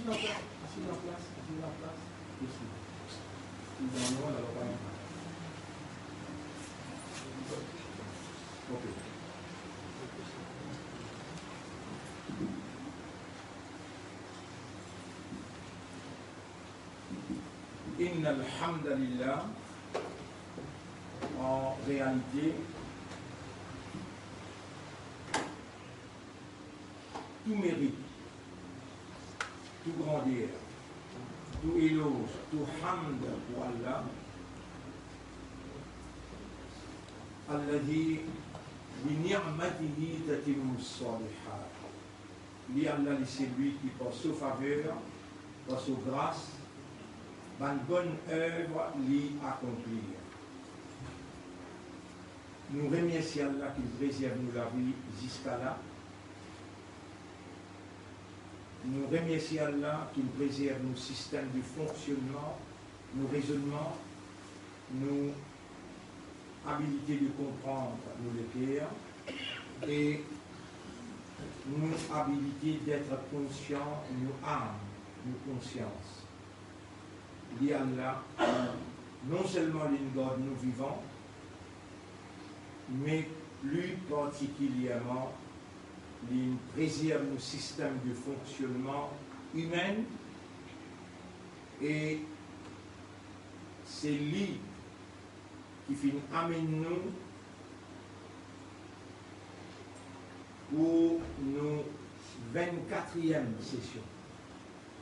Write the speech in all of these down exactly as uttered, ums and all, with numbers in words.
Asiz dan plas, asiz dan plas. Isi. Ou dan lor, alor pa enn pa. Ok. Innal hamdalillah, an realite, tou merit, tou grander, tou eloz, tou hamd pou Allah, alladhi bi ni'matihi tatimmus salihat. Li Allah, li selwi ki par so faver, par so gras, bann bonn ev li akonplir. Nou remersie Allah ki prezerv nou lavi ziska la. Nou remersie Allah ki prezerv nou sistem de fonksionnman, nou rezonnman, nou abilite de konpran nou leker e nou abilite d'être konsian nou am, nou konsians. Li Allah, non selman li gard nou vivan, me pli partikilierman, li prezerv nou sistem de fonksionnman imin, e se li ki finn amenn nou pou nou vennkatriem sesion.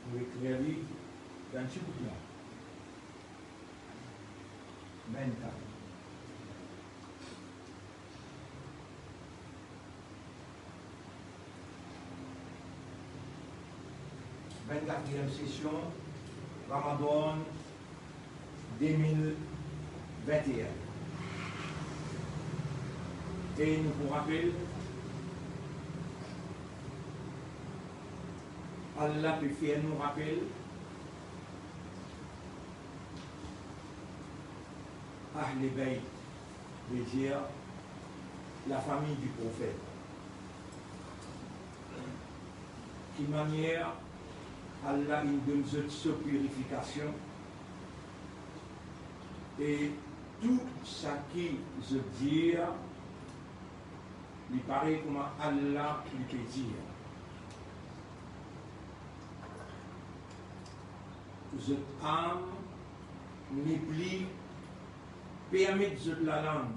Nou ekrir li dan ti bout la. Vennkat. Vennkatriem sesion Ramadan de mil vennteen. E nou pou rapel, Allah pe fer nou rapel, Ahle Bayt, vedir lafami di Profet. Ki manier Allah inn donn zot so pirifikasion, e tou saki zot dir, li parey kouma Allah li pe dir. Zot am nepli permet zot lalang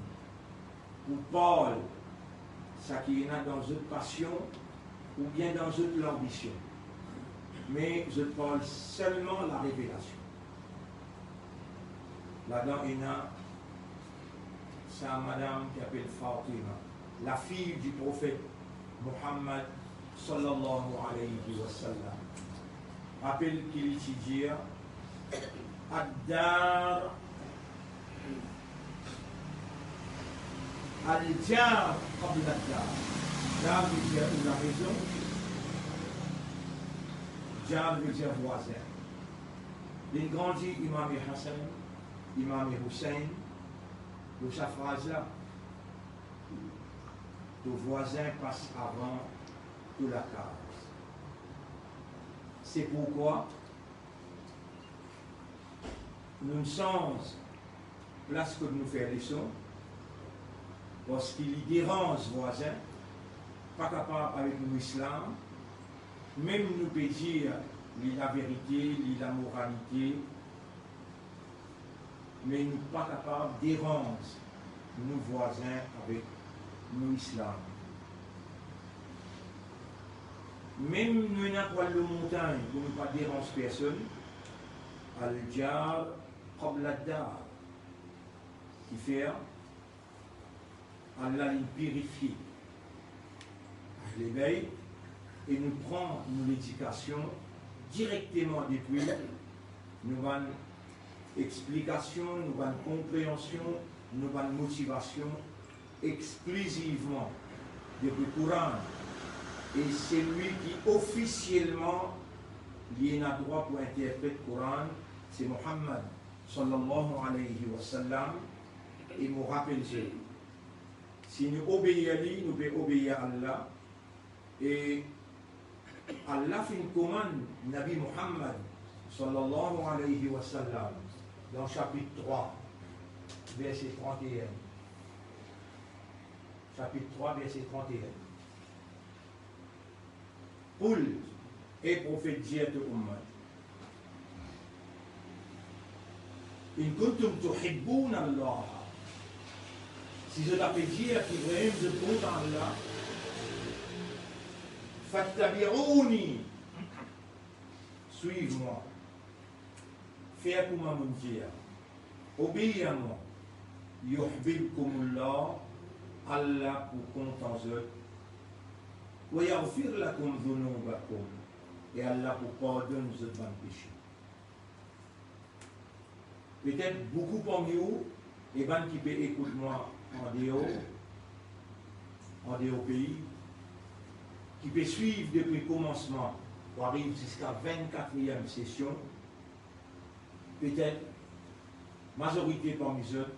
pou parl saki ena dan zot pasion oubien dan zot lanbision, me zot parl selman larevelasion. Ladan ena sa madam ki apel Fatima, lafiy di Profet Muhammad sallallahu alayhi wa sallam. Rapel ki li ti dir, "Ad-dar, al-jar qabla ad-dar." Dar vedir ou larezon, jar vedir vwazin. Linn grandi Imam Hassan, Imam Hussein, lor sa fraz la, to vwazin pas avan to lakaz. Se pourkwa nou sanz plas kot nou fer leson, parski li deranz vwazin, pa kapav avek nou islam, mem nou pe dir li laverite, li lamoralite, me nou pa kapav deranz nou vwazin avek nou islam. Mem nou ena pou al lor montagn pou nou pa deranz personn, al-jar qabla ad-dar. Kifer? Allah inn pirifie Ahle Bayt e nou pran nou ledikasion direkteman depi nou bann explikasion, nou bann konpreansion, nou bann motivasion exklizivman depi Koran. E selwi ki ofisielman li ena drwa pou interpret Koran, se Muhammad sallallahu alayhi wa sallam, e mo rapel zot, si nou obeir li, nou pe obeir Allah, e Allah finn komann Nabi Muhammad, sallallahu alayhi wa sallam, dan sapit trwa, verse trant e enn. Sapit trwa, verse trant e enn. Qul, e Profet, dir to oummat, in kuntum tuhibbouna Allah, si zot ape dir ki vremem zot kontan Allah, fattabi'uni, swiv mwa, fer kouma mo dir, obeir a mwa, yuhbibkumullah, Allah pou kontan zot, wa yaghfir lakum dhunubakum, e Allah pou pardonn zot bann pese. Petet boukou parmi ou, e bann ki pe ekout mwa andeor, andeor pei, ki pe swiv depi komansman pou ariv ziska vinn-katriem sesion, petet mazorite parmi zot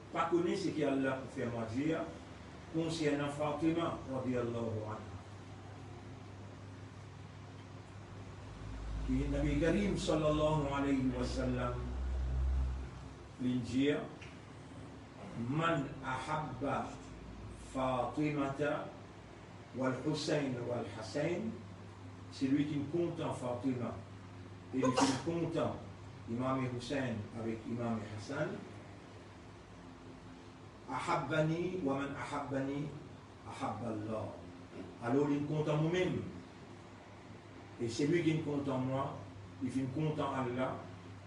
pa kone seki Allah pou fer mwa dir konsernan Fatima radiyallahu anha. Ki Nabi Karim sallallahu alayhi wa sallam li dir, "Man ahabba Fatimata wal Husayn wal Hasan," selwi ki kontan Fatima e li kontan Imam Husayn avek Imam Hasan, "ahabbani, wa man ahabbani ahabballah." Alor li kontan momem, e selwi ki kontan mwa, li finn kontan Allah,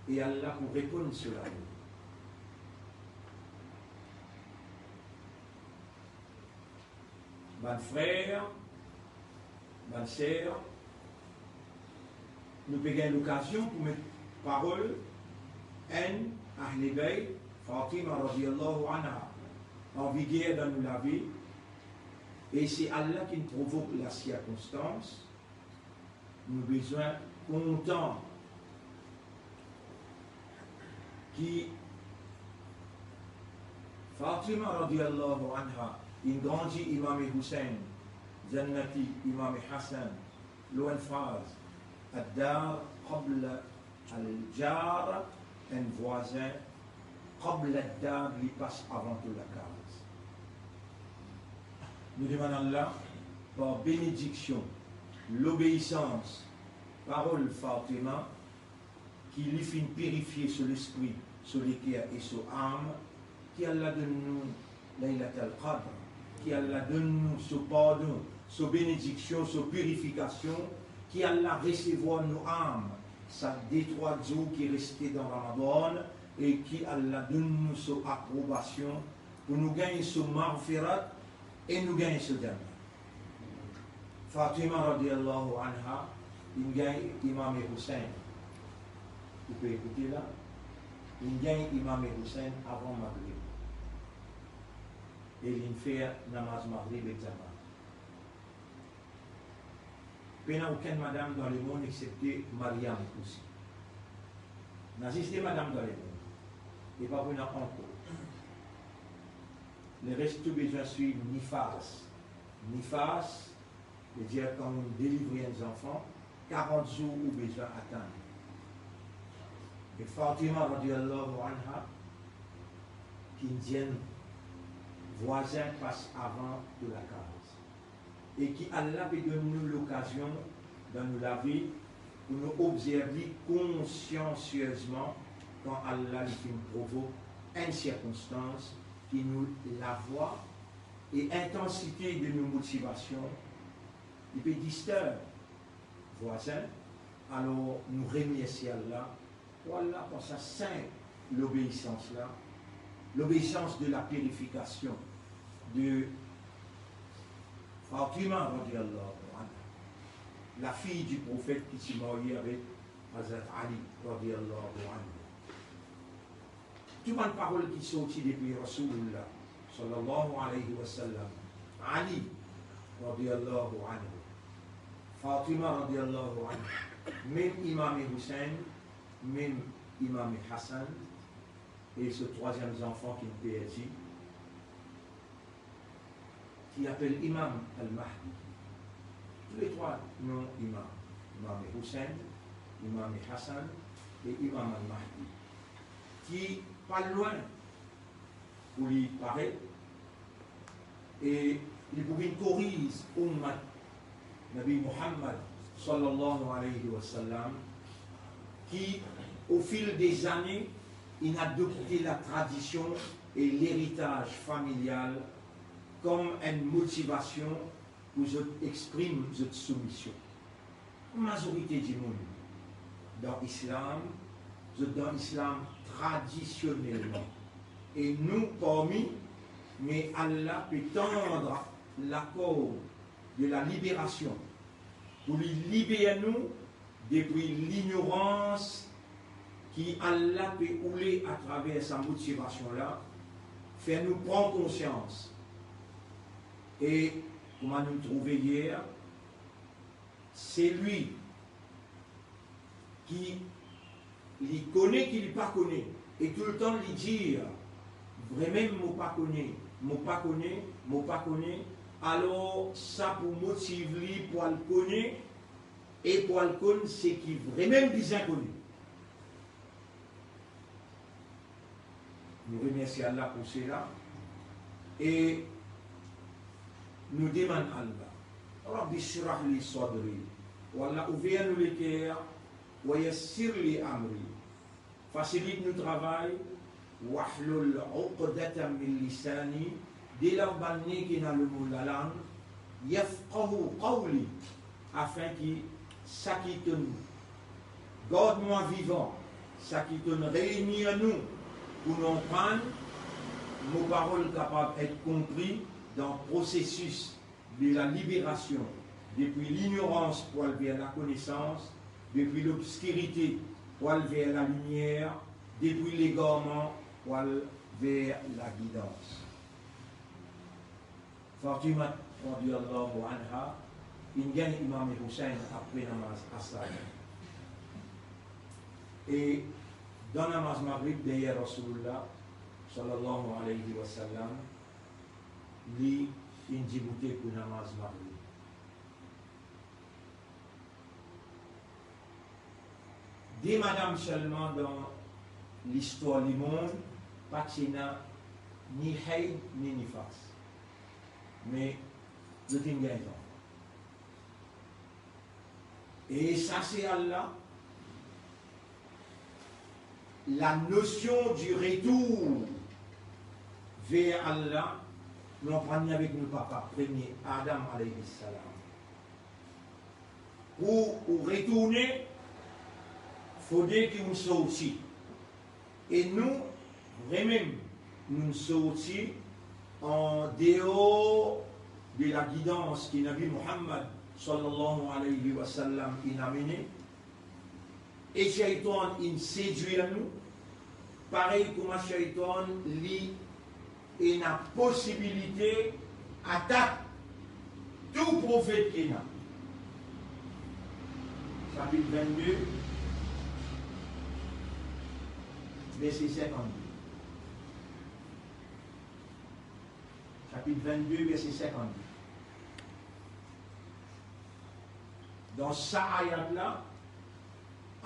e Allah pou reponn so lamour. Bann frer, bann ser, nou pe gagn lokazion pou met parol enn Ahle Bayt, Fatima radiyallahu anha, an viger dan nou lavi, e se Allah ki provok lasirkonstans. Nou bizin kontan ki Fatima radiyallahu anha inn grandi Imam Husayn, zannati Imam Hasan, lor enn fraz, "Ad-dar qabla al-jar", enn vwazin, "qabla ad-dar", li pas avan to lakaz. Nou demann Allah, par benediksion, lobeisans, parol Fatima, ki li finn pirifie so lespri, so leker e so am, ki Allah donn nou Laylatul Qadr, ki Allah donn nou so pardon, so benediksion, so pirifikasion, ki Allah resevwar nou am, sa de trwa zour ki reste dan Ramadan, e ki Allah donn nou so aprobasion pou nou gagn so maghfirat e nou gagn so jannat. Fatima radiyallahu anha inn gagn Imam Husayn. Ou pe ekoute la, inn gagn Imam Husayn avan Magrib. E linn fer namaz Magrib ek jama. Pena okenn madam dan lemond exsepte Mariam osi. Ena zis de madam dan lemond. E pa pou ena ankor. Leres tou bizin swiv nifas. Nifas, vedir kan ou delivre enn zanfan, karant zour ou bizin atann. E Fatima radiyallahu anha, ki dir enn vwazin pas avan to lakaz. E ki Allah pe donn nou lokazion dan nou lavi pou nou obzerv li konsiansiezman kan Allah li finn provok enn sirkonstans ki nou lavwa e intansite de nou motivasion, li pe distirb vwazin, alor nou remersie Allah, pou Allah, par sa sinp lobeisans la, lobeisans de la pirifikasion de Fatima radiyallahu anha, la fille du prophète ki ti marye avek Hazrat Ali radiyallahu anhu. Tou bann parol ki sorti depi Rasoulillah sallallahu alayhi wa sallam, Ali radiyallahu anhu, Fatima radiyallahu anha, mem Imam Hussein, mem Imam Hassan, e so trwaziem zanfan ki nou perdi, ki apel Imam Al-Mahdi. Touletrwa non imam, Imam Hussein, Imam Hassan e Imam Al-Mahdi, ki pa lwin pou li paret, e li pou vinn koriz oummat Nabi Muhammad, sallallahu alayhi wa sallam, ki, au fil des années, inn adopte latradision e leritaz familial kom enn motivasion pou zot exprim zot soumision. Mazorite dimoun dan Islam, zot dan Islam tradisionelman. E nou parmi, me Allah pe tann lakord de laliberasion, pou li liber nou depi lignorans ki Allah pe oule atraver sa motivasion la, fer nou pran konsians. E kouma nou trouve yer, selwi ki li kone ki li pa kone, e toultan li dir, "Vremem mo pa kone, mo pa kone, mo pa kone," alor sa pou motiv li pou al kone, e pou al konn seki vremem bizin kone. Nou remersie Allah pou sela e nou demann Allah, "Rabbi shrah li sadri." O Allah, ouver nou leker, "Wa yassir li amri." Fasilit nou travay, "Wahlul uqdatan min lisani," de lor bann ne ki ena lor mo lalang, "yafqahu qawli," afin ki sa ki to'nn gard mwa vivan, sa ki to'nn reini nou pou nou konprann mo parol kapav et konpri dan prosesis de laliberasion, depi lignorans pou al ver lakonesans, depi lobskirite pou al ver lalimier, depi legarman pou al ver lagidans. Fatima, radiyallahu anha, inn gagn Imam Hussein apre namaz Asr. E dan namaz Maghrib deryer Rasoulillah, sallallahu alayhi wa sallam, li inn diboute pou namaz Maghrib. De madam selman dan listwar lemond, pa ti ena ni hayd ni nifas. Me zot inn gagn zanfan. E sa se Allah. La notion du retour vers Allah, nou aprann li avek nou papa premie, Adam alayhi salam. Pou ou retourne, fode ki ou sorti. E nou, vremem, nou sorti an deor de lagidans ki Nabi Muhammad, sallallahu alayhi wa sallam, inn amene, e Shaytan inn sedwir nou, parey kouma Shaytan, li ena posibilite atak tou profet ki ena. Sapit vennde, verse sinkannde. Sapit vennde, verse sinkannde. Dan sa ayat la,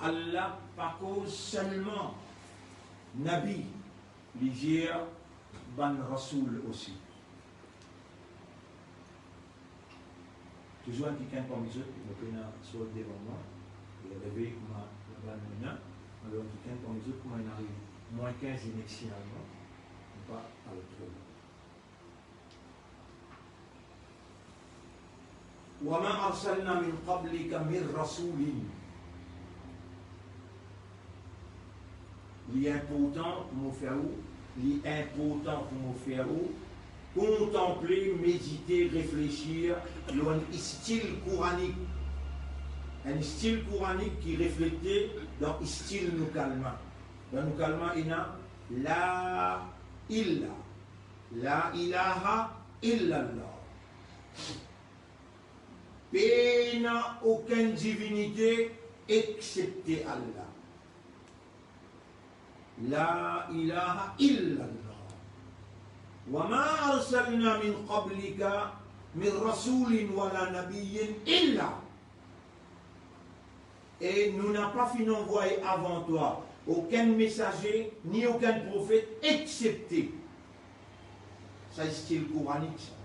Allah pa koz selman Nabi, li dir bann rasoul osi. Touzour enn kikenn parmi zot, mo pena sort devan mwa, e revey kouma labann mwa, alor enn kikenn parmi zot, kouma inn ariv mwin kinz, inn eksitalman, nou pa al tro lwin. Wa ma arsalna min qablika min rasoulin. Li inportan pou mo fer ou, li inportan pou mo fer ou kontanple, medite, reflesir lor enn stil kouranik. Enn stil kouranik ki reflekte dan stil nou kalma. Dan nou kalma ena la illa, la ilaha illallah. Pena okenn divinite exepte Allah. La ilaha illallah. Wa ma arsalna min qablika min rasoulin wala nabiyyin illa. E nou napa finn anvwaye avan twa okenn mesaze, ni okenn profet, excepte. Sa stil koranik sa.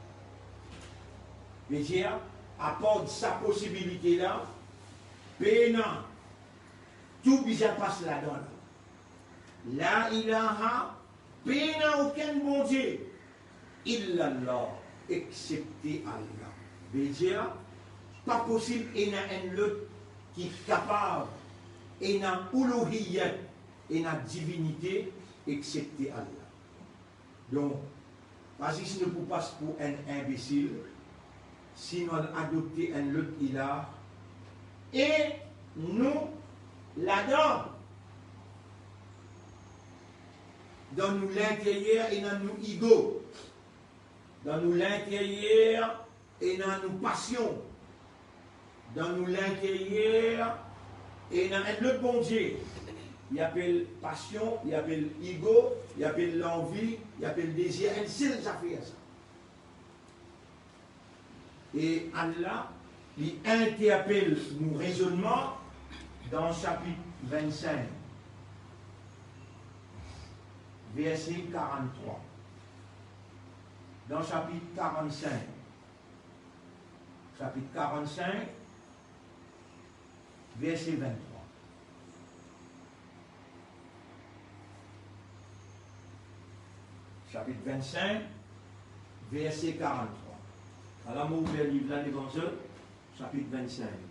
Vedir, apar sa posibilite la, pena, tou bizin pas ladan la. La ilaha, pena okenn Bondie, illallah, excepte Allah. Vedir, pa posib ena enn lot ki kapav ena uluhiyat, ena divinite, excepte Allah. Donk, pa zis nou pou pas pou enn inbesil, si nou al adopte enn lot ilah, e nou ladan, dan nou linteryer ena nou ego, dan nou linteryer ena nou pasion, dan nou linteryer ena enn lot Bondie. Li apel pasion, li apel ego, li apel lanvi, li apel dezir, enn sel zafer sa. E Allah, li interpel nou rezonnman dan sapit vinn-sink, verse karant-trwa. Dan sapit karant-sink, sapit karant-sink, verse vinn-trwa. Sapit vinn-sink, verse karant-trwa. Ala mo ouver liv la devan zot, sapit vinn-sink,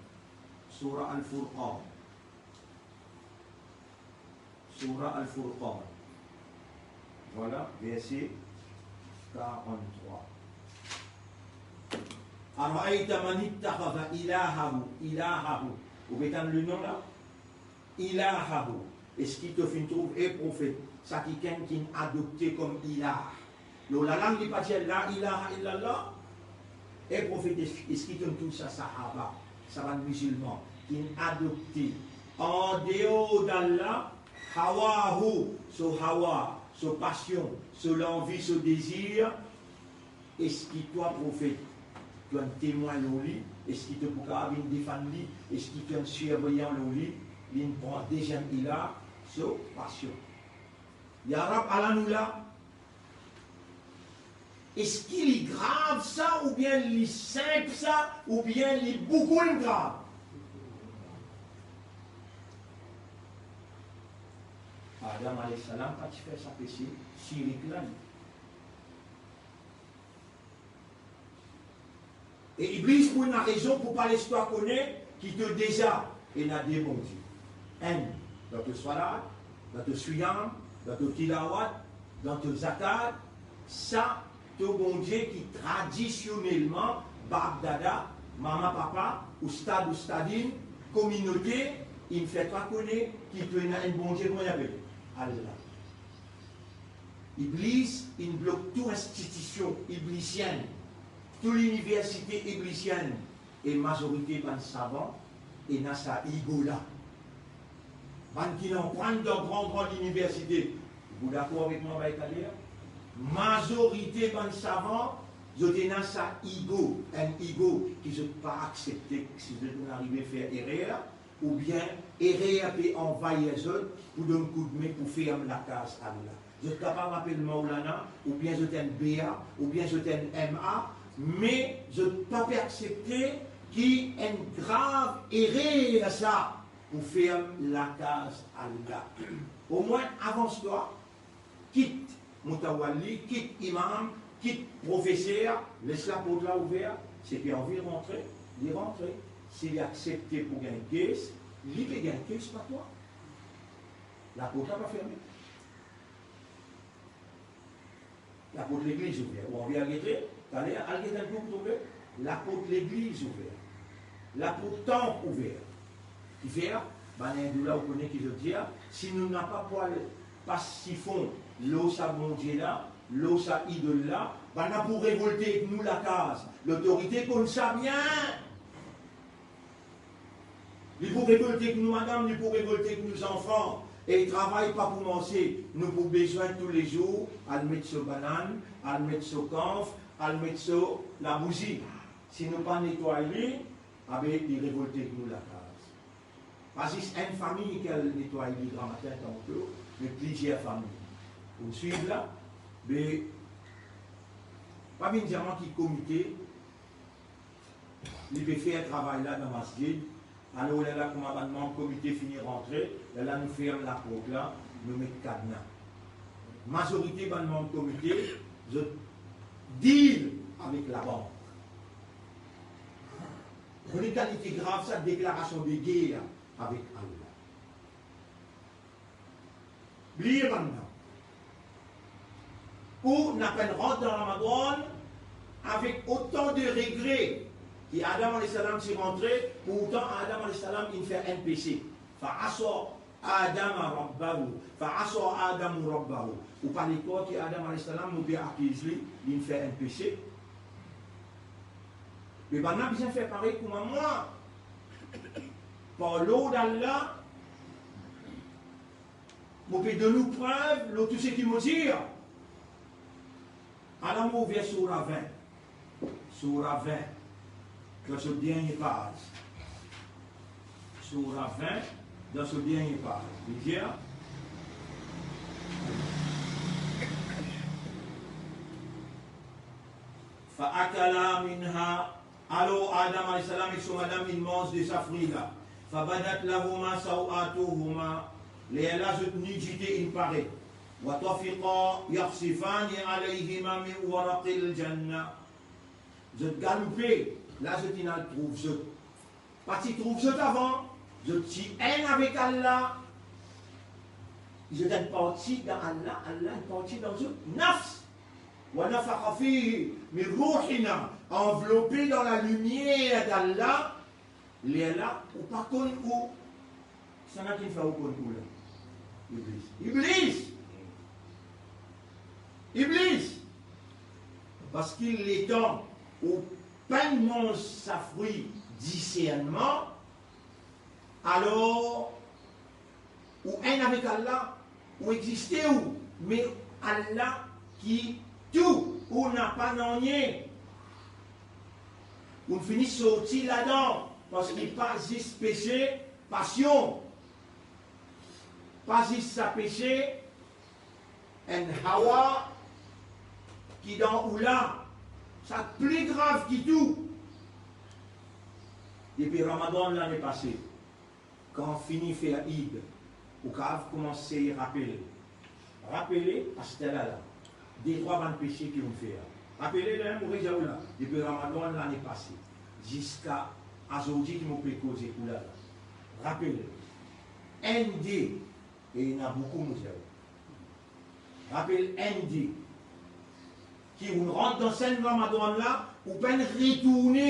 Soura Al-Furqan. Soura Al-Furqan. Vwala, verse karant-trwa. Ara'ayta man ittakhadha ilahahu, ilahahu. Ou pe tann lenom la? Ilahahu. Eski to finn trouv, e profet, sa kikenn ki'nn adopte kom ilah? Lor lalang li pa dir la ilaha illallah. E profet, es-, eski to'nn trouv sa sahaba, sa bann mizilman ki'nn adopte andeor d'Allah, hawahu, so hawa, so pasion, so lanvi, so dezir? Eski twa profet, to'nn temwin lor li? Eski to pou kapav vinn defann li? Eski to'nn sirveyan lor li? Li'nn pran deziem ilah, so pasion. Ya Rab, ala nou la. Eski li grav sa, oubien li sinp sa, oubien li boukou grav? Adam alayhis salam pa ti fer sa pese, sirik la li. E Iblis pou ena rezon pou pa les twa kone ki to deza ena de Bondie. Enn, dan to swalat, dan to siyam, dan to tilawat, dan to zakat, sa to Bondie ki tradisionelman bab dada, mama papa, oustad oustadin, kominote, inn fer twa kone ki to ena enn Bondie, kouma li apel? Allah. Iblis inn blok tou institision iblisienn, tou liniversite iblisienn, e mazorite bann savan ena sa ego la. Bann ki inn aprann dan gran, gran liniversite, ou dakor avek mwa, bay kaler? Mazorite bann savan, zot ena sa ego, enn ego ki zot pa aksepte si zot inn arive fer erer, oubien erer pe anvayir zot pou donn koudme pou ferm lakaz Allah. Zot kapav apel Maulana, oubien zot enn B A, oubien zot enn M A, me zot pa pe aksepte ki enn grav erer sa pou ferm lakaz Allah. Omwin avans twa, kit mutawalli, kit imam, kit profeser, les laport la ouver, seki anvi rantre, li rantre. Si li aksepte pou gagn case, li pe gagn case, pa twa. Laport la pa ferme. Laport legliz ouver. Ou anvi al gete, taler, al gete enn kou pou trouve. Laport legliz ouver. Laport tanp ouver. Kifer? Bann Indou la, ou kone ki zot dir, si nou napa pou al pas sifon lor sa Bondie la, lor sa idol la, bann la pou revolte ek nou lakaz. Lotorite konn sa bien. Li pou revolte ek nou madam, li pou revolte ek nou zanfan. E travay pa pou manze, nou pou bezwin toulezour al met so banann, al met so kanf, al met so labouzi. Si nou pa netway li, abe, li revolte ek nou lakaz. Pa zis enn fami ki al netway li gramatin tanto, me plizier fami. Ou swiv la? Be, pa vinn dir mwa ki komite li pe fer travay la dan masjid. Alor, lerla kouma bann manm komite fini rantre, lerla nou ferm laport la, nou met kadna. Mazorite bann manm komite, zot deal avek labank. Kone kalite grav sa, deklarasion de ger avek Allah. Bliye bann la. Ou napa rant dan Ramadan avek otan de regre ki Adam alayhis salam ti rantre, pourtan Adam alayhis salam inn fer enn pese. Fa asa Adama rabbahu, fa asa Adamu rabbahu. Ou pa dakor ki Adam alayhis salam, nou pe akiz li, linn fer enn pese? Me bann la bizin fer parey kouma mwa. Par lord Allah, mo pe donn ou prev lor tou seki mo dir. Ala mo ouver Soura vin. Soura vin, dan so dernie paz. Soura vin, dan so dernie paz. Li dir, fa akala minha, alor Adam alayhis salam ek so madam inn manz de sa fri la. Fa badat lahuma sawatuhuma, lerla zot nidite inn paret. Wa tafiqa yakhsifani alayhima min waraqil janna. Zot galoupe, la zot inn al trouv zot. Pa ti trouv zot avan, zot ti enn avek Allah. Zot enn parti dan Allah, Allah enn parti dan zot. Nafs. Wa nafakha fihi min ruhina, anvlope dan lalimier d'Allah. Lerla, ou pa konn ou. Kisannla ki fer ou konn ou la? Iblis. Iblis! Iblis! Parski letan ou pa'nn manz sa fri disernman, alor ou enn avek Allah, ou existe ou, me Allah ki tou, ou napa nanye. Ou fini sorti ladan, parski pa zis pese, pasion. Pa zis sa pese, enn hawa ki dan ou la, sa pli grav ki tou. Depi Ramadan lane pase, kan fini fer Eid, ou kav koumans sey rapel. Rapele aster la la, de trwa bann pese ki ou'nn fer. Rapele la, mo pe dir ou la, depi Ramadan lane pase, ziska azordi ki mo pe koz ek ou la la. Rapele, enn de, e ena boukou mo dir ou. Rapel enn de, ki ou'nn rant dan sa Ramadan la, ou pa'nn retourne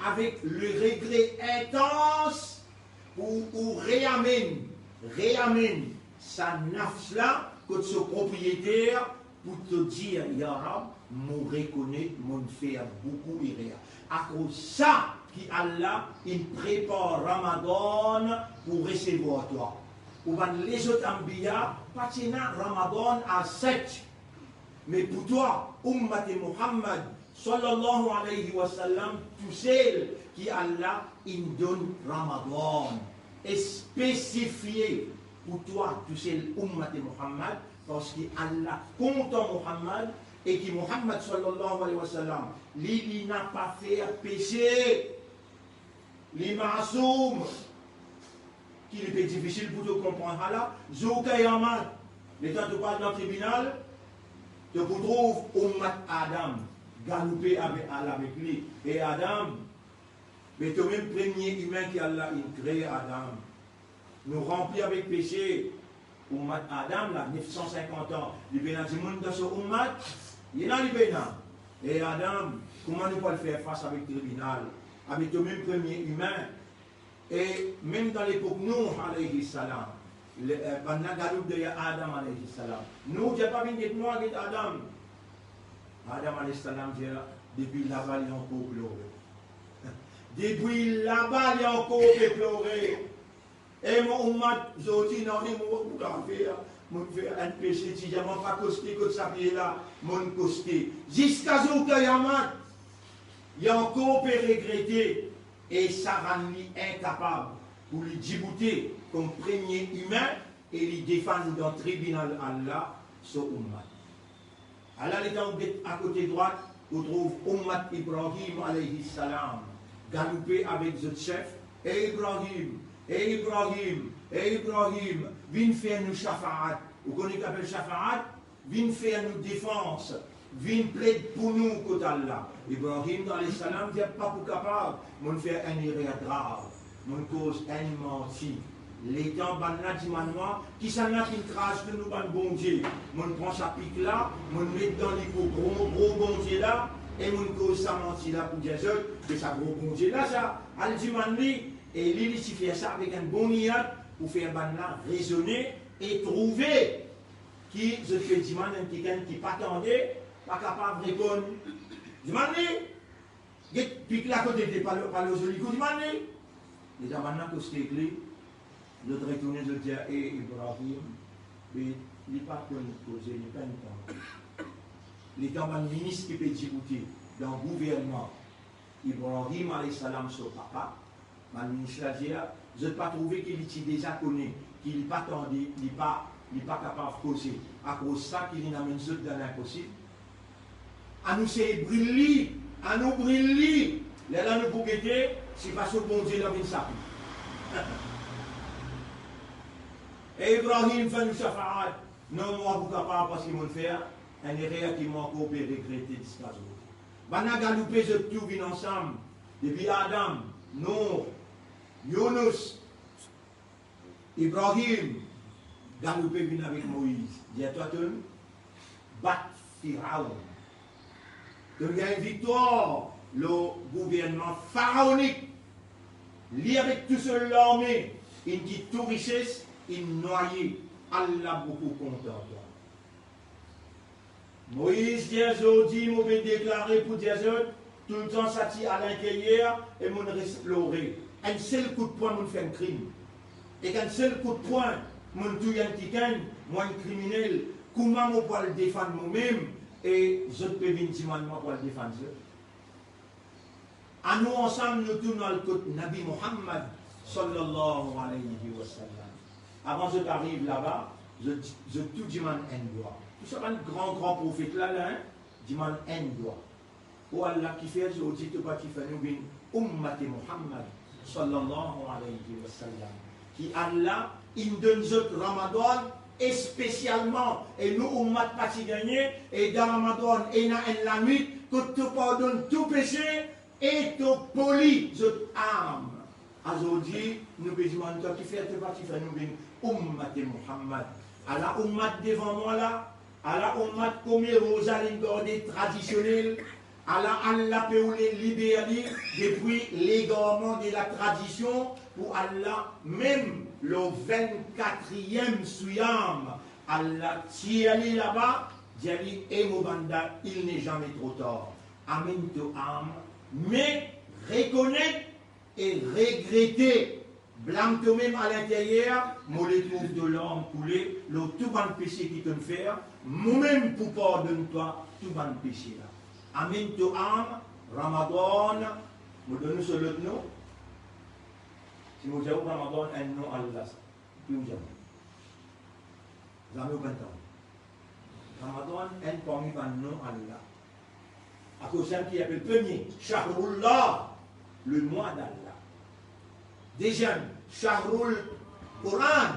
avek le regre intans pou ou reamenn, reamenn sa nafs la kot so propriyeter, pou to dir, ya Rab, mo rekonet mo'nn fer boukou erer. Akoz sa ki Allah inn prepar Ramadan pou resevwar twa. Ou bann lezot anbiya pa ti ena Ramadan as such. Me pou twa, ummat Muhammad, sallallahu alayhi wa sallam, tousel ki Allah inn donn Ramadan, spesifie pou twa tousel ummat Muhammad, parski Allah kontan Muhammad, e ki Muhammad, sallallahu alayhi wa sallam, li, li napa fer pese. Li masoum. Ki li pe difisil pou to konpran sa la, zour kiyamat, letan to pou al dan tribinal, to pou trouv ummat Adam galoupe avek, al avek li. E Adam, be tomem premie imin ki Allah inn kree, Adam. Nou ranpli avek pese. Ummat Adam la, nef san sinkant an, li pena dimoun dan so ummat? Ena, li pena. E Adam, kouma nou pou al fer fas avek tribinal, avek tomem premie imin? E mem dan lepok Nouh alayhi salam, le, eh, bann la galoup deryer Adam alayhi salam. Nouh dir, pa vinn get mwa, get Adam. Adam alayhi salam dir, depi laba li ankor plore. Depi laba li ankor pe plore. E mo ummat, zordi nanye mo pou kav fer, Monn fer enn pese, ti dir, "Mwa pa koste kot sa pie la, monn koste." Ziska zour Kiyamat, li ankor pe regrete, e sa rann li inkapab pou li diboute kom premie imin e li defann dan tribinal Allah so oummat. Ala letan ou get akote drwat, ou trouv oummat Ibrahim alayhi salam galoupe avek zot sef, "E Ibrahim, e Ibrahim, e Ibrahim, vinn fer nou shafaat." Ou kone ki apel shafaat? Vinn fer nou defans, vinn pled pou nou kot Allah. Ibrahim alayhi salam dir, "Pa pou kapav, monn fer enn erer grav, monn koz enn manti." Letan bannla dimann mwa, "Kisannla ki kraz tou nou bann bondie?" Monn pran sa pik la, monn met dan li pou gro, gro bondie la, e monn koz sa manti la pou dir zot, "Me sa gro bondie la sa, al dimann li." E li, li ti fer sa avek enn bon niyat pou fer bannla rezone e trouve ki zot pe dimann enn kikenn ki pa tande, pa kapav reponn. Dimann li, get pik la kote li pe, pa lor, pa lor zoli kou, dimann li. Letan bannla koste ek li, zot retourne, zot dir, "E Ibrahim, be li pa konn koze, li pa enn tande." Letan bann minis ki pe diboute dan gouvernman Ibrahim alayhi salam so papa, bann minis la dir, "Zot pa trouve ki li ti deza kone ki li pa tande, li pa, li pa kapav koze, akoz sa ki linn amenn zot dan linposib? Anou sey bril li, anou bril li, lerla nou pou gete si pa so Bondie la vinn sap li." "E Ibrahim, fer nou shafaat." "Non, mwa pou kapav, parski monn fer enn erer ki mwa ankor pe regrete ziska zordi." Bannla galoupe, zot tou vinn ansam, depi Adam, Nouh, Younous, Ibrahim, galoupe vinn avek Moiz. Dir, "Twa, tonn bat Firaon. Tonn gagn viktwar lor gouvernman faraonik. Li avek tou so larme, inn kit tou rises, inn nwaye. Allah boukou kontan twa." Moiz dir, "Zordi mo pe deklare pou dir zot, toultan sa ti alinteryer e monn res plore. Enn sel kout pwin monn fer enn krim. Ek enn sel kout pwin monn touy enn kikenn, mwa enn kriminel. Kouma mo pou al defann momem e zot pe vinn dimann mwa pou al defann zot?" Anou ansam, nou tou nou al kot Nabi Muhammad, sallallahu alayhi wa sallam. Avan zot ariv laba, zot, zot tou dimann enn dwa. Tou sa bann gran, gran profet la, la, hein, dimann enn dwa. O Allah, kifer zordi to pa ti fer nou vinn oummat Muhammad, sallallahu alayhi wa sallam, ki Allah inn donn zot Ramadan espesialman, e nou oummat pa ti gagne, e dan Ramadan ena enn lanwit kot to pardonn tou pese e to poli zot am. Azordi, nou pe dimann twa, kifer to pa ti fer nou vinn oummat Muhammad? Ala oummat devan mwa la, ala oummat kouma roza linn garde tradisionel, ala Allah pe oule liber li depi legarman de latradision pou Allah mem lor vennkatriem swiyam, Allah tir li laba, dir li, "E mo banda, il n'est jamais trop tard. Amenn to am, me rekonet e regrete, blam tomem alinteryer, mo le trouv to larm koule lor tou bann pese ki to'nn fer, momem pou pardonn twa tou bann pese la. Amenn to am, Ramadan." Mo donn ou so lot nom. Si mo dir ou Ramadan enn nom Allah sa, ki ou dir mwa? Zame ou pa'nn tann. Ramadan enn parmi bann nom Allah. Akoz sa ki apel premie, Shahrullah, le mois d'Allah. Deziem, Shahrul Quran,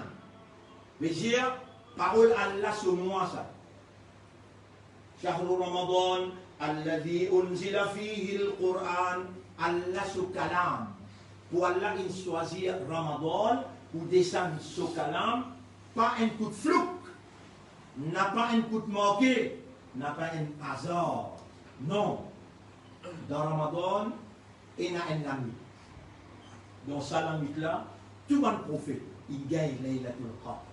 vedir parol Allah so mwa sa. Shahru Ramadan alladhi unzila fihi al-Quran, Allah so kalam. Pou Allah inn swazir Ramadan pou desann so kalam, pa enn kout flouk, napa enn kout marke, napa enn azar. Non. Dan Ramadan, ena enn lanwit. Dan sa lanwit la, tou bann profet inn gagn Laylatul Qadr.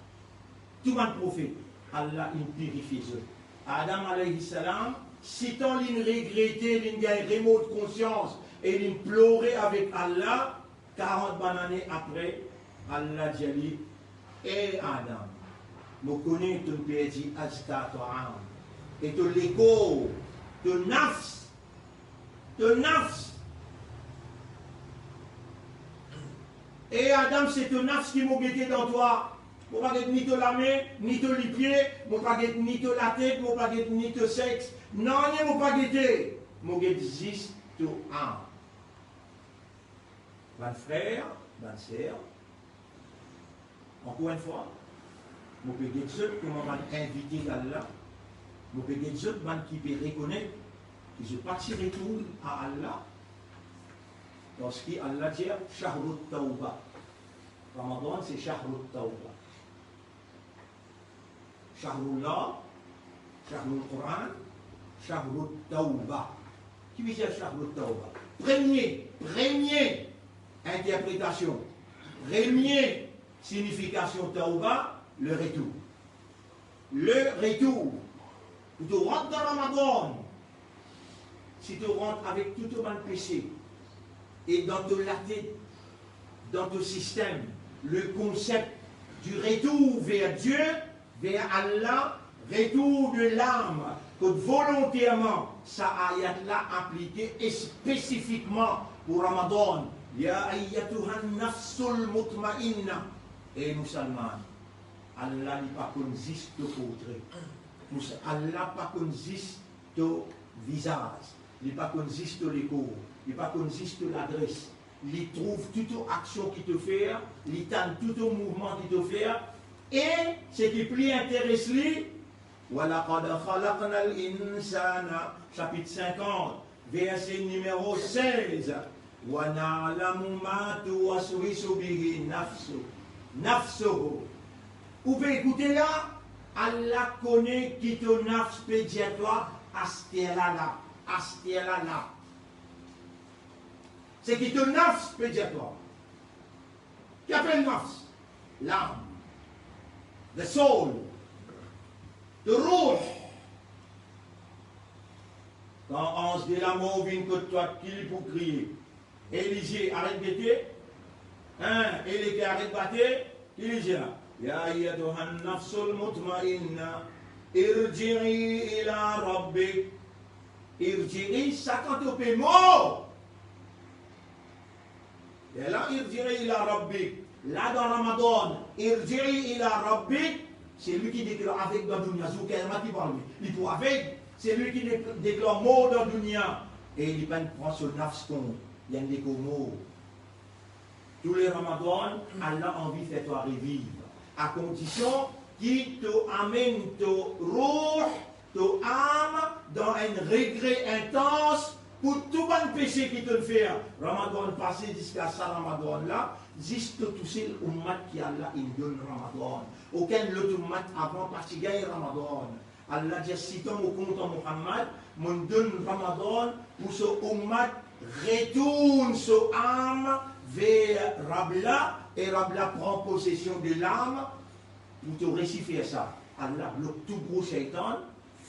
Tou bann profet, Allah inn pirifie zot. Adam alayhi salam, sitan linn regrete, linn gagn remor de konsians e linn plore avek Allah, karant bann ane apre, Allah dir li, "E Adam, Mo kone to perdi azka to am. E to lekor, to nafs, to nafs. E Adam, se to nafs ki mo gete dan twa. Mo pa get ni to lame, ni to lipie, mo pa get ni to latet, mo pa get ni to sex. Nanye mo pa gete. Mo get zis to am. Bann frer, bann ser, ankor enn fwa, mo pe get zot kouma bann invite d'Allah, mo pe get zot bann ki pe rekonet ki zot pa ti retourn a Allah, parski Allah dir, shahrut tawba. Ramadan se shahrut tawba. Shahrullah, Shahrul Quran, Shahrut Tawba. Ki vedir Shahrut Tawba? Premie, premie interpretasion, premie signifikasion tawba, le retour. Le retour. Pou to rant dan Ramadan, si to rant avek tou to bann pese, e dan to latet, dan to sistem, le konsep du retour vers Dieu, vers Allah, retour de l'âme, kot volonterman sa ayat la aplike spesifikman pou Ramadan, ya ayyatuhan nafsul mutmainna, e musalman, Allah li pa konn zis to portre. Mus-, Allah pa konn zis to vizaz, li pa konn zis to lekor, li pa konn zis to ladres, li trouv tou to aksion ki to fer, li tann tou to mouvman ki to fer, e seki pli interes li, wa laqad khalaqnal insana, sapit sinkant, verse nimero sez, wa na'lamu ma tuwaswisu bihi nafsu, nafsuhu. Ou pe ekoute la, Allah kone ki to nafs pe dir twa aster la la, aster la la. Seki to nafs pe dir twa. Ki apel nafs? Lam. The soul. To rouh. Kan anz de lamor vinn kot twa, ki li pou kriye? E lizie aret gete, hein, e leker aret bate, ki lizie la? Ya ayyatuhan nafsul mutmainna, irji'i ila rabbik. Irji'i, sa kan to pe mor. E la, irji'i ila rabbik. La dan Ramadan, irji'i ila rabbik, selwi ki deklar aveg dan dunia, zour kiyama ki parle, li pou aveg. Selwi ki de-, deklar mor dan dunia, e li pa'nn pran so nafs kont, li enn lekor mor. Tou le Ramadan, Allah anvi fer twa reviv, a kondision ki to amenn to rouh, to am, dan enn regre intans pou tou bann pese ki to'nn fer Ramadan pase ziska sa Ramadan la, zis to tousel oumat ki Allah inn donn Ramadan. Okenn lot oumat avan pa ti gagn Ramadan. Allah dir, sitan mo kontan Muhammad, mo'nn donn Ramadan pou so oumat retourn so am ver Rab la, e Rab la pran pozesion de lam. Pou to resi fer sa, Allah blok tou gro Seytan,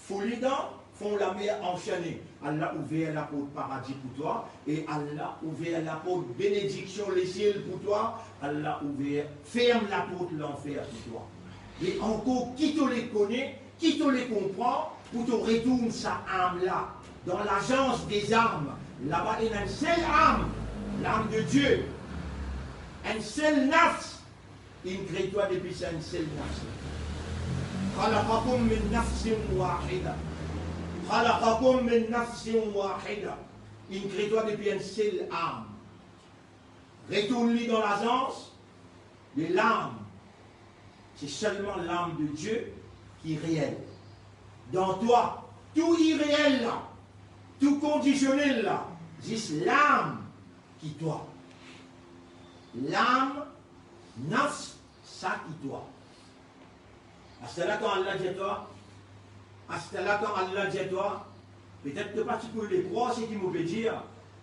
foule dan fon lamer ansene. Allah ouver laport paradi pou twa, e Allah ouver laport benediksion lesiel pou twa. Allah ouver, ferm laport lanfer pou twa. E ankor, ki to le kone, ki to le konpran, pou to retourn sa am la dan lazans dezam. Laba ena enn sel am, lam de Die, enn sel nafs, inn kre twa depi sa enn sel nafs. Khalaqakum min nafsin wahida. Khalaqakum min nafsin wahida. Inn kre twa depi enn sel am. Retourn li dan lazans de lam. Se selman lam de Die ki reel. Dan twa, tou ireel la, tou kondisionel la, zis lam ki twa. Lam, nafs, sa ki twa. Aster la kan Allah dir twa, aster la kan Allah dir twa, petet to pa ti pou le krwar seki mo pe dir,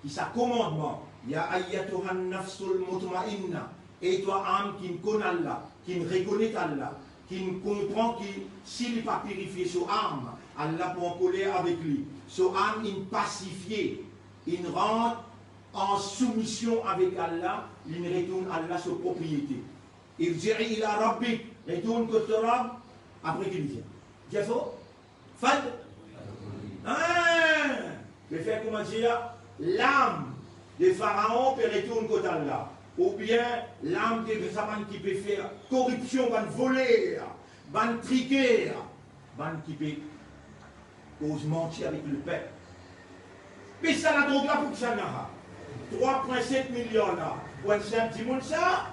ki sa komandman, ya ayyatuhan nafsul mutmainna, e twa am ki'nn konn Allah, ki'nn rekonet Allah, ki'nn konpran ki si li pa pirifie so am, Allah pou ankoler avek li. So am inn pasifie, inn rant an soumision avek Allah, li'nn retourn Allah so propriete. Irji'i ila rabbik, retourn kot to Rab, Apre ki li dir? Dir for? Fad? Hein? Me fer kouma dir, lam de Faraon pe retourn kot Allah, oubien lam de sa bann ki pe fer koripsion, bann voler, bann triker, bann ki pe koz manti avek lepep. Me sa ladrog la pou kisannla? Trwa pwin set miliar la, pou enn sinp dimoun sa?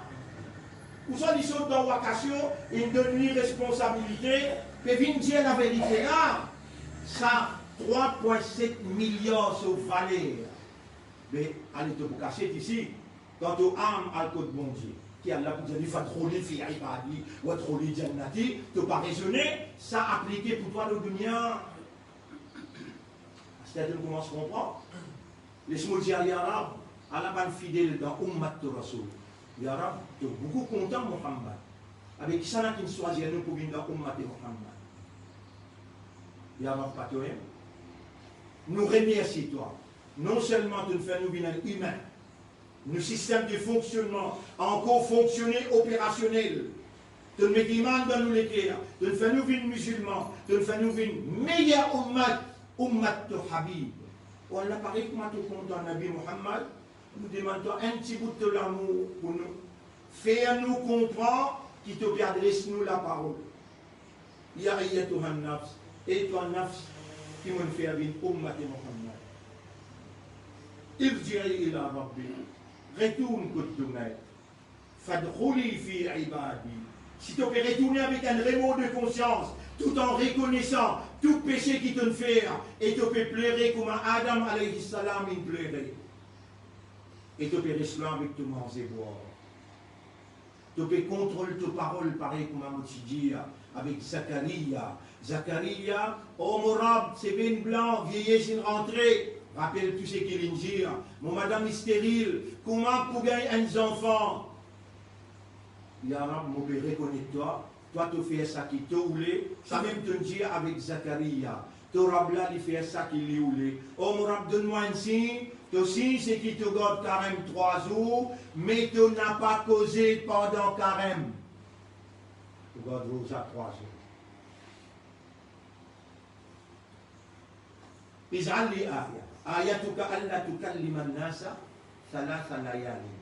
Ouswa li sot dan Wakasio, inn donn li responsabilite, pe vinn dir laverite la? Sa trwa pwin set miliar so valer. Me ale to pou kasiet isi, kan to am al kot Bondie, ki Allah pou dir li, "Fadkhuli fi ibadi wadkhuli jannati," to pa rezone, sa aplike pou twa lor dunia. Aster to koumans konpran. Les mo dir, ya Rab, ala bann fidel dan ummat to Rasoul. Ya Rab, to boukou kontan Muhammad. Abe kisannla ki'nn swazir nou pou vinn dan ummat Muhammad? Ya Rab, pa to mem. Nou remersie twa. Non selman to'nn fer nou vinn enn imin, nou sistem de fonksionnman ankor fonksione, operasionel. To'nn met iman dan nou leker, to'nn fer nou vinn mizilman, to'nn fer nou vinn meyer ummat, ummat to Habib. O Allah, parey kouma to kontan Nabi Muhammad, nou demann twa enn ti bout to lamour pou nou, fer nou konpran ki to pe adres nou laparol. Ya ayyatuhan nafs, e twa nafs ki mo'nn fer vinn ummat Muhammad. Irji'i ila rabbiki, retourn kot to met. Fadkhuli fi ibadi. Si to pe retourne avek enn remor de konsians, tout an rekonesan tou pese ki to'nn fer, e to pe plere kouma Adam alayhi salam inn plere, e to pe res lwin avek to manze bwar. To pe kontrol to parol, parey kouma mo ti dir avek Zakaria. Zakaria, o mo Rab, se venn blan, vieyes inn rantre. Rapel tou seki li'nn dir, mo madam steril, kouma pou gagn enn zanfan? Ya Rab, mo pe rekonet twa, twa to fer seki to oule, samem to'nn dir avek Zakaria. To Rab la, li fer seki li oule. O mo Rab, donn mwa enn sign. To sign seki to gard karem trwa zour, me to napa koze pandan karem. To gard roza trwa zour. Ij'al li aya. Ayatuka alla tukallima nnasa thalatha layalin.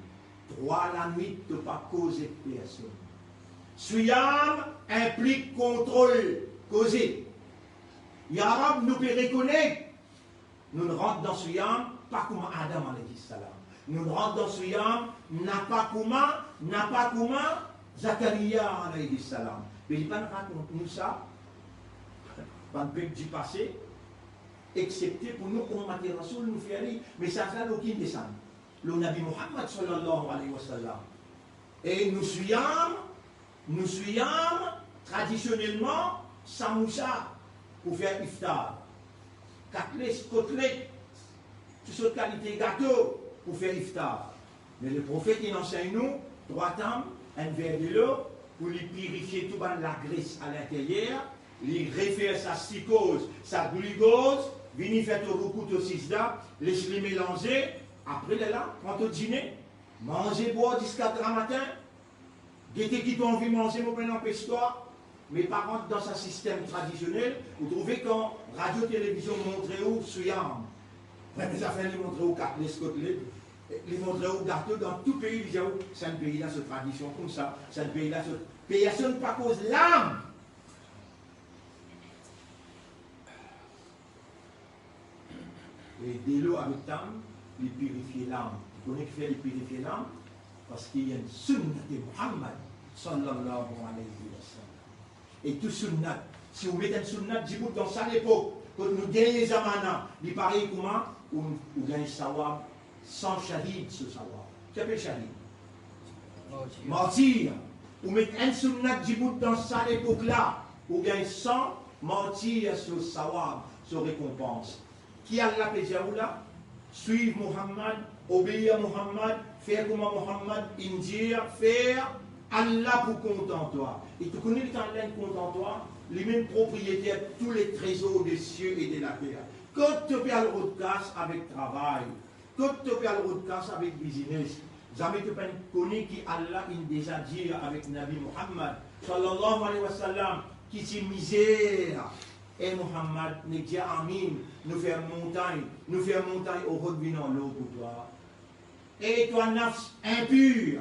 Trwa lanwit to pa koz ek personn. Siyam inplik kontrol koze. Ya Rab, nou pe rekonet nou'nn rant dan siyam pa kouma Adam alayhi salam. Nou'nn rant dan siyam napa kouma, napa kouma Zakaria alayhi salam. Me li pa'nn rakont nou sa, bann pep dipase, eksepte pou nou, ummat Rasoul, nou fer li. Mesaz la lor ki desann? Lor Nabi Muhammad sallallahu alayhi wa sallam. E nou siyam, nou siyam, tradisionelman, samousa pou fer iftar. Katles, kotlet, tou sort kalite gato pou fer iftar. Me Leprofet inn ansegn nou, trwa tam, enn ver delo, pou li pirifie tou bann lagres alinteryer, li refer sa sikoz, sa glikoz, vini fer to roukou, to sijda, les li melanze, apre lerla, pran to dine, manze, bwar ziska gramatin, gete ki to anvi manze, mo pena anpes twa, me pa rant dan sa sistem tradisionel. Ou trouve kan radio, televizion montre ou siyam, me zafer li montre ou katles, kotlet, li montre ou gato, dan tou pei li dir ou, sa enn pei la so tradision koumsa, sa enn pei la so, personn pa koz lam. E delo avek tam, li pirifie lam. Ou kone kifer li pirifie lam? Parski li enn sunnat Muhammad sallallahu alayhi wa sallam. E tou sunnat, si ou met enn sunnat dibout dan sa lepok kot nou dernie zamana, li parey kouma ou, ou gagn sawab san shahid so sawab. Ki apel shahid? Martir. Martir. Ou met enn sunnat dibout dan sa lepok la, ou gagn san martir so sawab, so rekonpans. Ki Allah pe dir ou la? Swiv Muhammad, obeir a Muhammad, fer kouma Muhammad inn dir fer, Allah pou kontan twa. E to kone letan Allah inn kontan twa, limem propriyeter tou le trezor de zie e de later. Kot to pe al rod kas avek travay, kot to pe al rod kas avek biznes, zame to pa'nn kone ki Allah inn deza dir avek Nabi Muhammad sallallahu alayhi wa sallam, ki ti mizer. E Muhammad, nek dir amin, nou fer montagn, nou fer montagn Uhud vinn an lor pou twa. E twa nafs inpir,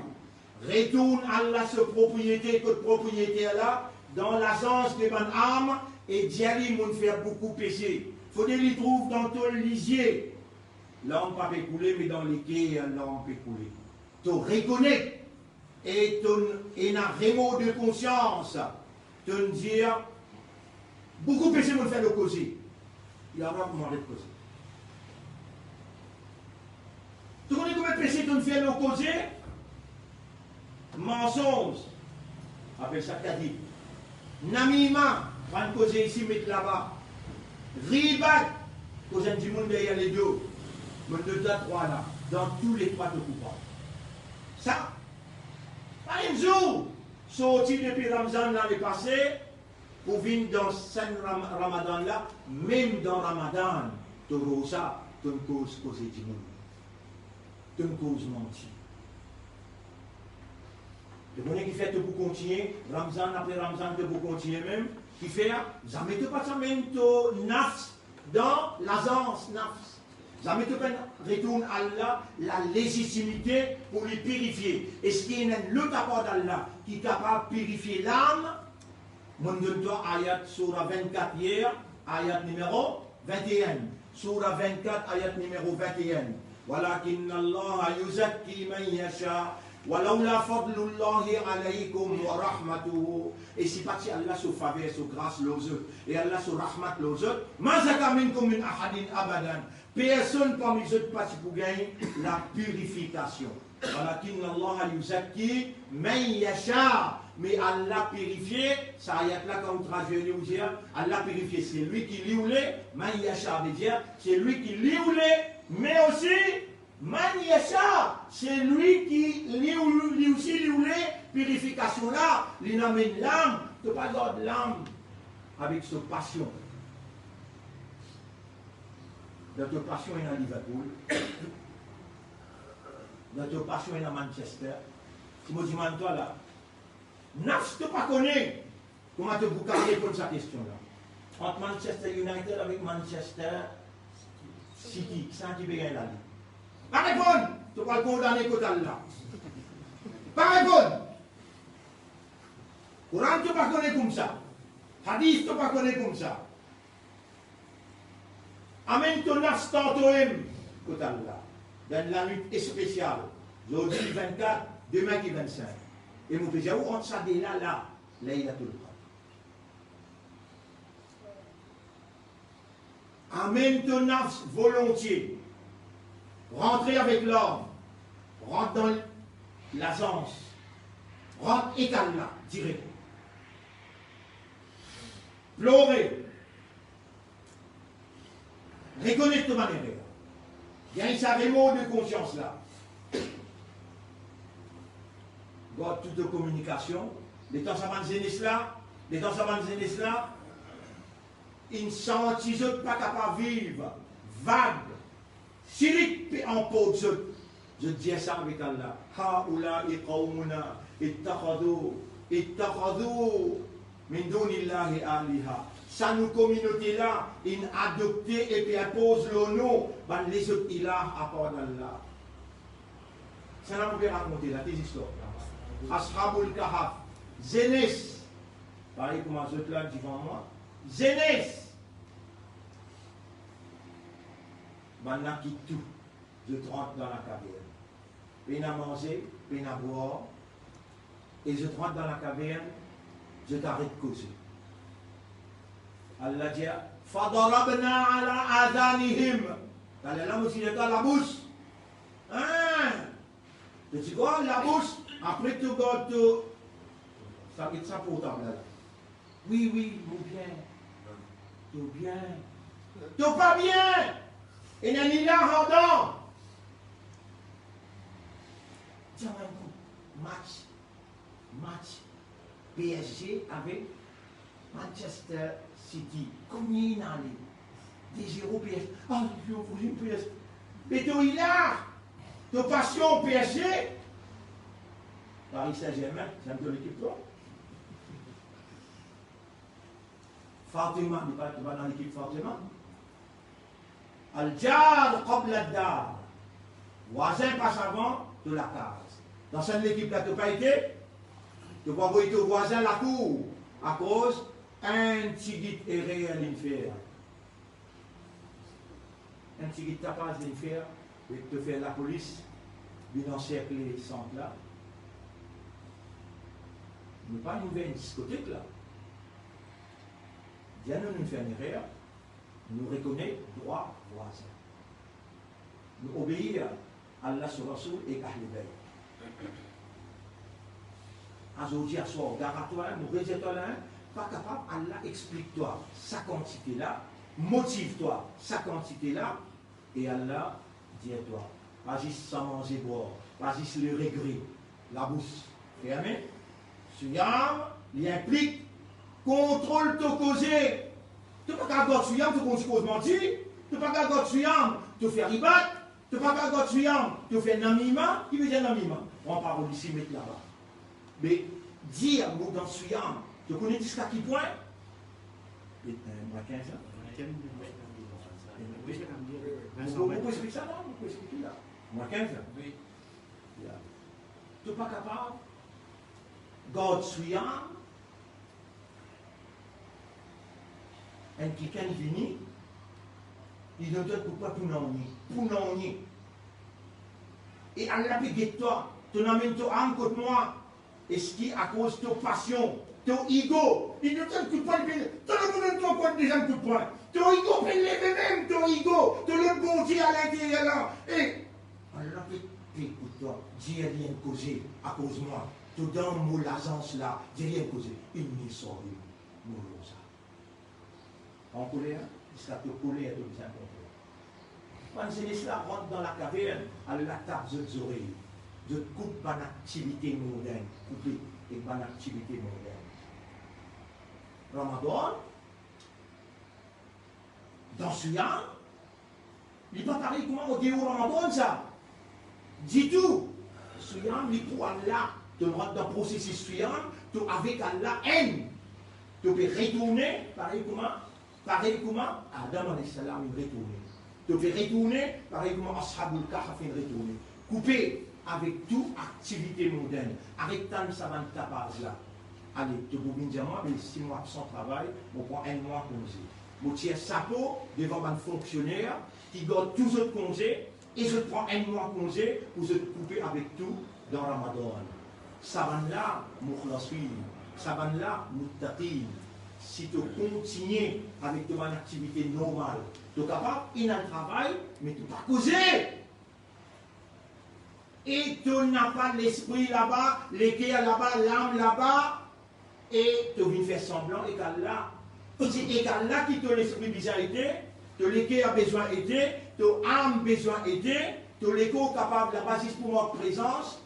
retourn al la so propriete kot propriyeter la, dan lazans de bann arm, e dir li, mo fer boukou pese. Fode li trouv dan to lizie, larm pa pe koule, me dan leker larm pe koule. To rekonet e to ena remor de konsians, to dir, boukou pese mo fer lor koze. Li ava pou mo aret koze. To kone konbien pese to fer lor koze? Mansonz, apel sa kadib. Namima, rann koze isi, met laba. Ghibat, koz enn dimoun deryer ledo. Mo donn twa trwa la, dan tou le trwa to koupab. Sa, pa enn zour, sorti depi Ramzan lane pase, pou vinn dan sa Ram-, Ramadan la, mem dan Ramadan, to roza, to koz koze dimoun. To koz manti. To kone kifer to pou kontigne, Ramzan apre Ramzan to pou kontigne mem, kifer, zame to pa ti amenn to nafs dan lazans nafs. Zame to pa'nn retourn al la, la lezitimite pou li pirifie. Eski ena enn lot apar d'Allah ki kapav pirifie lam? Mo donn twa ayat soura vennkat yer, ayat nimero vennenn. Soura vennkat, ayat nimero vennenn. Walakinnallaha yuzakki man yasha, walawla fadlullahi alaykum wa rahmatuhu. E si pa ti Allah so faver, so gras lor zot, e Allah so rahmat lor zot, ma zaka minkum min ahadin abadan. Personn parmi zot pa ti pou gagn lapirifikasion. Walakinnallaha yuzakki man yasha. Me Allah pirifie, sa ayat la, kan ou tradwir li, ou dir, Allah pirifie selwi ki li ou le, man yasha, vedir selwi ki li ou le, me osi man yasha, selwi ki li ou, li osi li ou le pirifikasion la, li amenn lam, to pa gard lam avek so pasion. Dan to pasion ena Liverpool. Dan to pasion ena Manchester. Si mo dimann twa la, nafs to pa kone, kouma to pou kapav reponn sa kestion la? Ant Manchester United avek Manchester City, kisannla ki pe gagn lale? Pa reponn, to pou al kondane kot Allah. Pa reponn. Koran to pa kone koumsa. Hadis to pa kone koumsa. Amenn to nafs tantwemem kot Allah dan enn lanwit espesial. Zordi vennkat, demin ki vennsink. E mo pe dir ou, ant sa de la, la, Laylatul Qadr. Amenn to nafs volontie. Rantre avek larm. Rant dan lazans. Rant ek Allah direk. Plore. Rekonet to bann erer. Gagn sa remor de konsians la. Gard tou to kominikasion. Letan sa bann zenes la, letan sa bann zenes la, inn santi zot pa kapav viv, vag, sirik pe anport zot. Zot dir sa avek Allah, haula'i qawmuna ittakhadhu, ittakhadhu min dunillahi aliha. Sa nou kominote la inn adopte epi inpoz lor nou bann lezot ilah apar Allah. Sa la mo pe rakonte la, de zistwar. Ashabul Kahf, zenes, parey kouma zot la divan mwa, zenes. Bann la kit tou, zot rant dan lakavern. Pena manze, pena bwar, e zot rant dan lakavern, zot aret koze. Allah dir, fadarabna ala adhanihim. Taler la mo ti dir twa labous. Hein? To ti krwar labous, apre to gard to, sa get sa portab la. Wi, wi, mo bien. To bien. To pa bien. Ena enn ilah andan. Dir mwa enn kou, match, match P S G avek Manchester City. Konbien inn ale? De zero P S G. Ah, yo, P S G. Me to ilah, to pasion P S G. Paris Saint-Germain, sa to lekip twa. Fatima, li pa, li pa dan lekip Fatima. Al-jar qabla ad-dar. Vwazin pas avan to lakaz. Dan sa lekip la, to pa ete, to pou avoy to vwazin lakour, akoz enn tigit erer linn fer. Enn tigit tapaz linn fer, e to fer lapolis vinn anserkle sant la. Nou pa enn diskotek la. Dir nou, nou fer enn erer, nou rekonet drwa vwazin. Nou obeir Allah, so Rasoul ek Ahle Bayt. Azordi aswar, gar twa la, mo redir twa la, pa kapav Allah explik twa sa kantite la, motiv twa sa kantite la, e Allah dir twa, pa zis sa manze bwar, pa zis le regre, labous ferme. Siyam, li inplik kontrol to koze. To pa kapav gard siyam, to koz, koz manti. To pa kapav gard siyam, to fer ribat. To pa kapav gard siyam, to fer namima. Ki vedir namima? Pran parol isi, met laba. Me dir mo dan siyam, to kone ziska ki pwin? E, eh, mwin kinz an. Mo, mo, mo pou explik sa la, mo pou explik la. Mwin kinz an. Ya. To pa kapav gard siyam, enn kikenn vini, li donn twa enn kout pwin pou nanye, pou nanye. E Allah pe get twa, to amenn to am kot mwa, eski akoz to pasion, to ego, li donn twa enn kout pwin, li pe, to nek pou donn twa ankor deziem kout pwin. To ego pe leve mem, to ego, to lot Bondie a linteryer la. E Allah pe, pe ekout twa, dir li enn koze akoz mwa, to dan mo lazans la, dir li enn koze, inni saim, mo roza. Ankoler, ziska to koler to bizin kontrol. Bann zenes la rant dan lakavern, Allah tap zot zorey, zot koup bann aktivite mondenn, koupe ek bann aktivite mondenn. Ramadan, dan siyam, li pa parey kouma andeor Ramadan sa. Ditou. Siyam, li pou Allah. To rant dan prosesis siyam, to avek Allah enn. To pe retourne, parey kouma, parey kouma Adam alayhi salam inn retourne. To pe retourne, parey kouma Ashabul Kahf inn retourne. Koupe avek tou aktivite mondenn. Aret tann sa bann tapaz la. Ale, to pou vinn dir mwa, me si mo absan travay, mo pran enn mwa konze. Mo tir sapo devan bann fonksioner ki gard tou zot konze e zot pran enn mwa konze pou zot koupe avek tou dan Ramadan. Sa bann la mukhlasin, sa bann la muttaqin. Si to kontigne avek to bann aktivite normal, to kapav inn al travay, me to pa koze. E to napa lespri laba, leker laba, lam laba, e to vinn fer sanblan ek Allah. Se ek Allah ki to lespri bizin ete, to leker bizin ete, to am bizin ete, to lekor kapav laba zis pou mark prezans,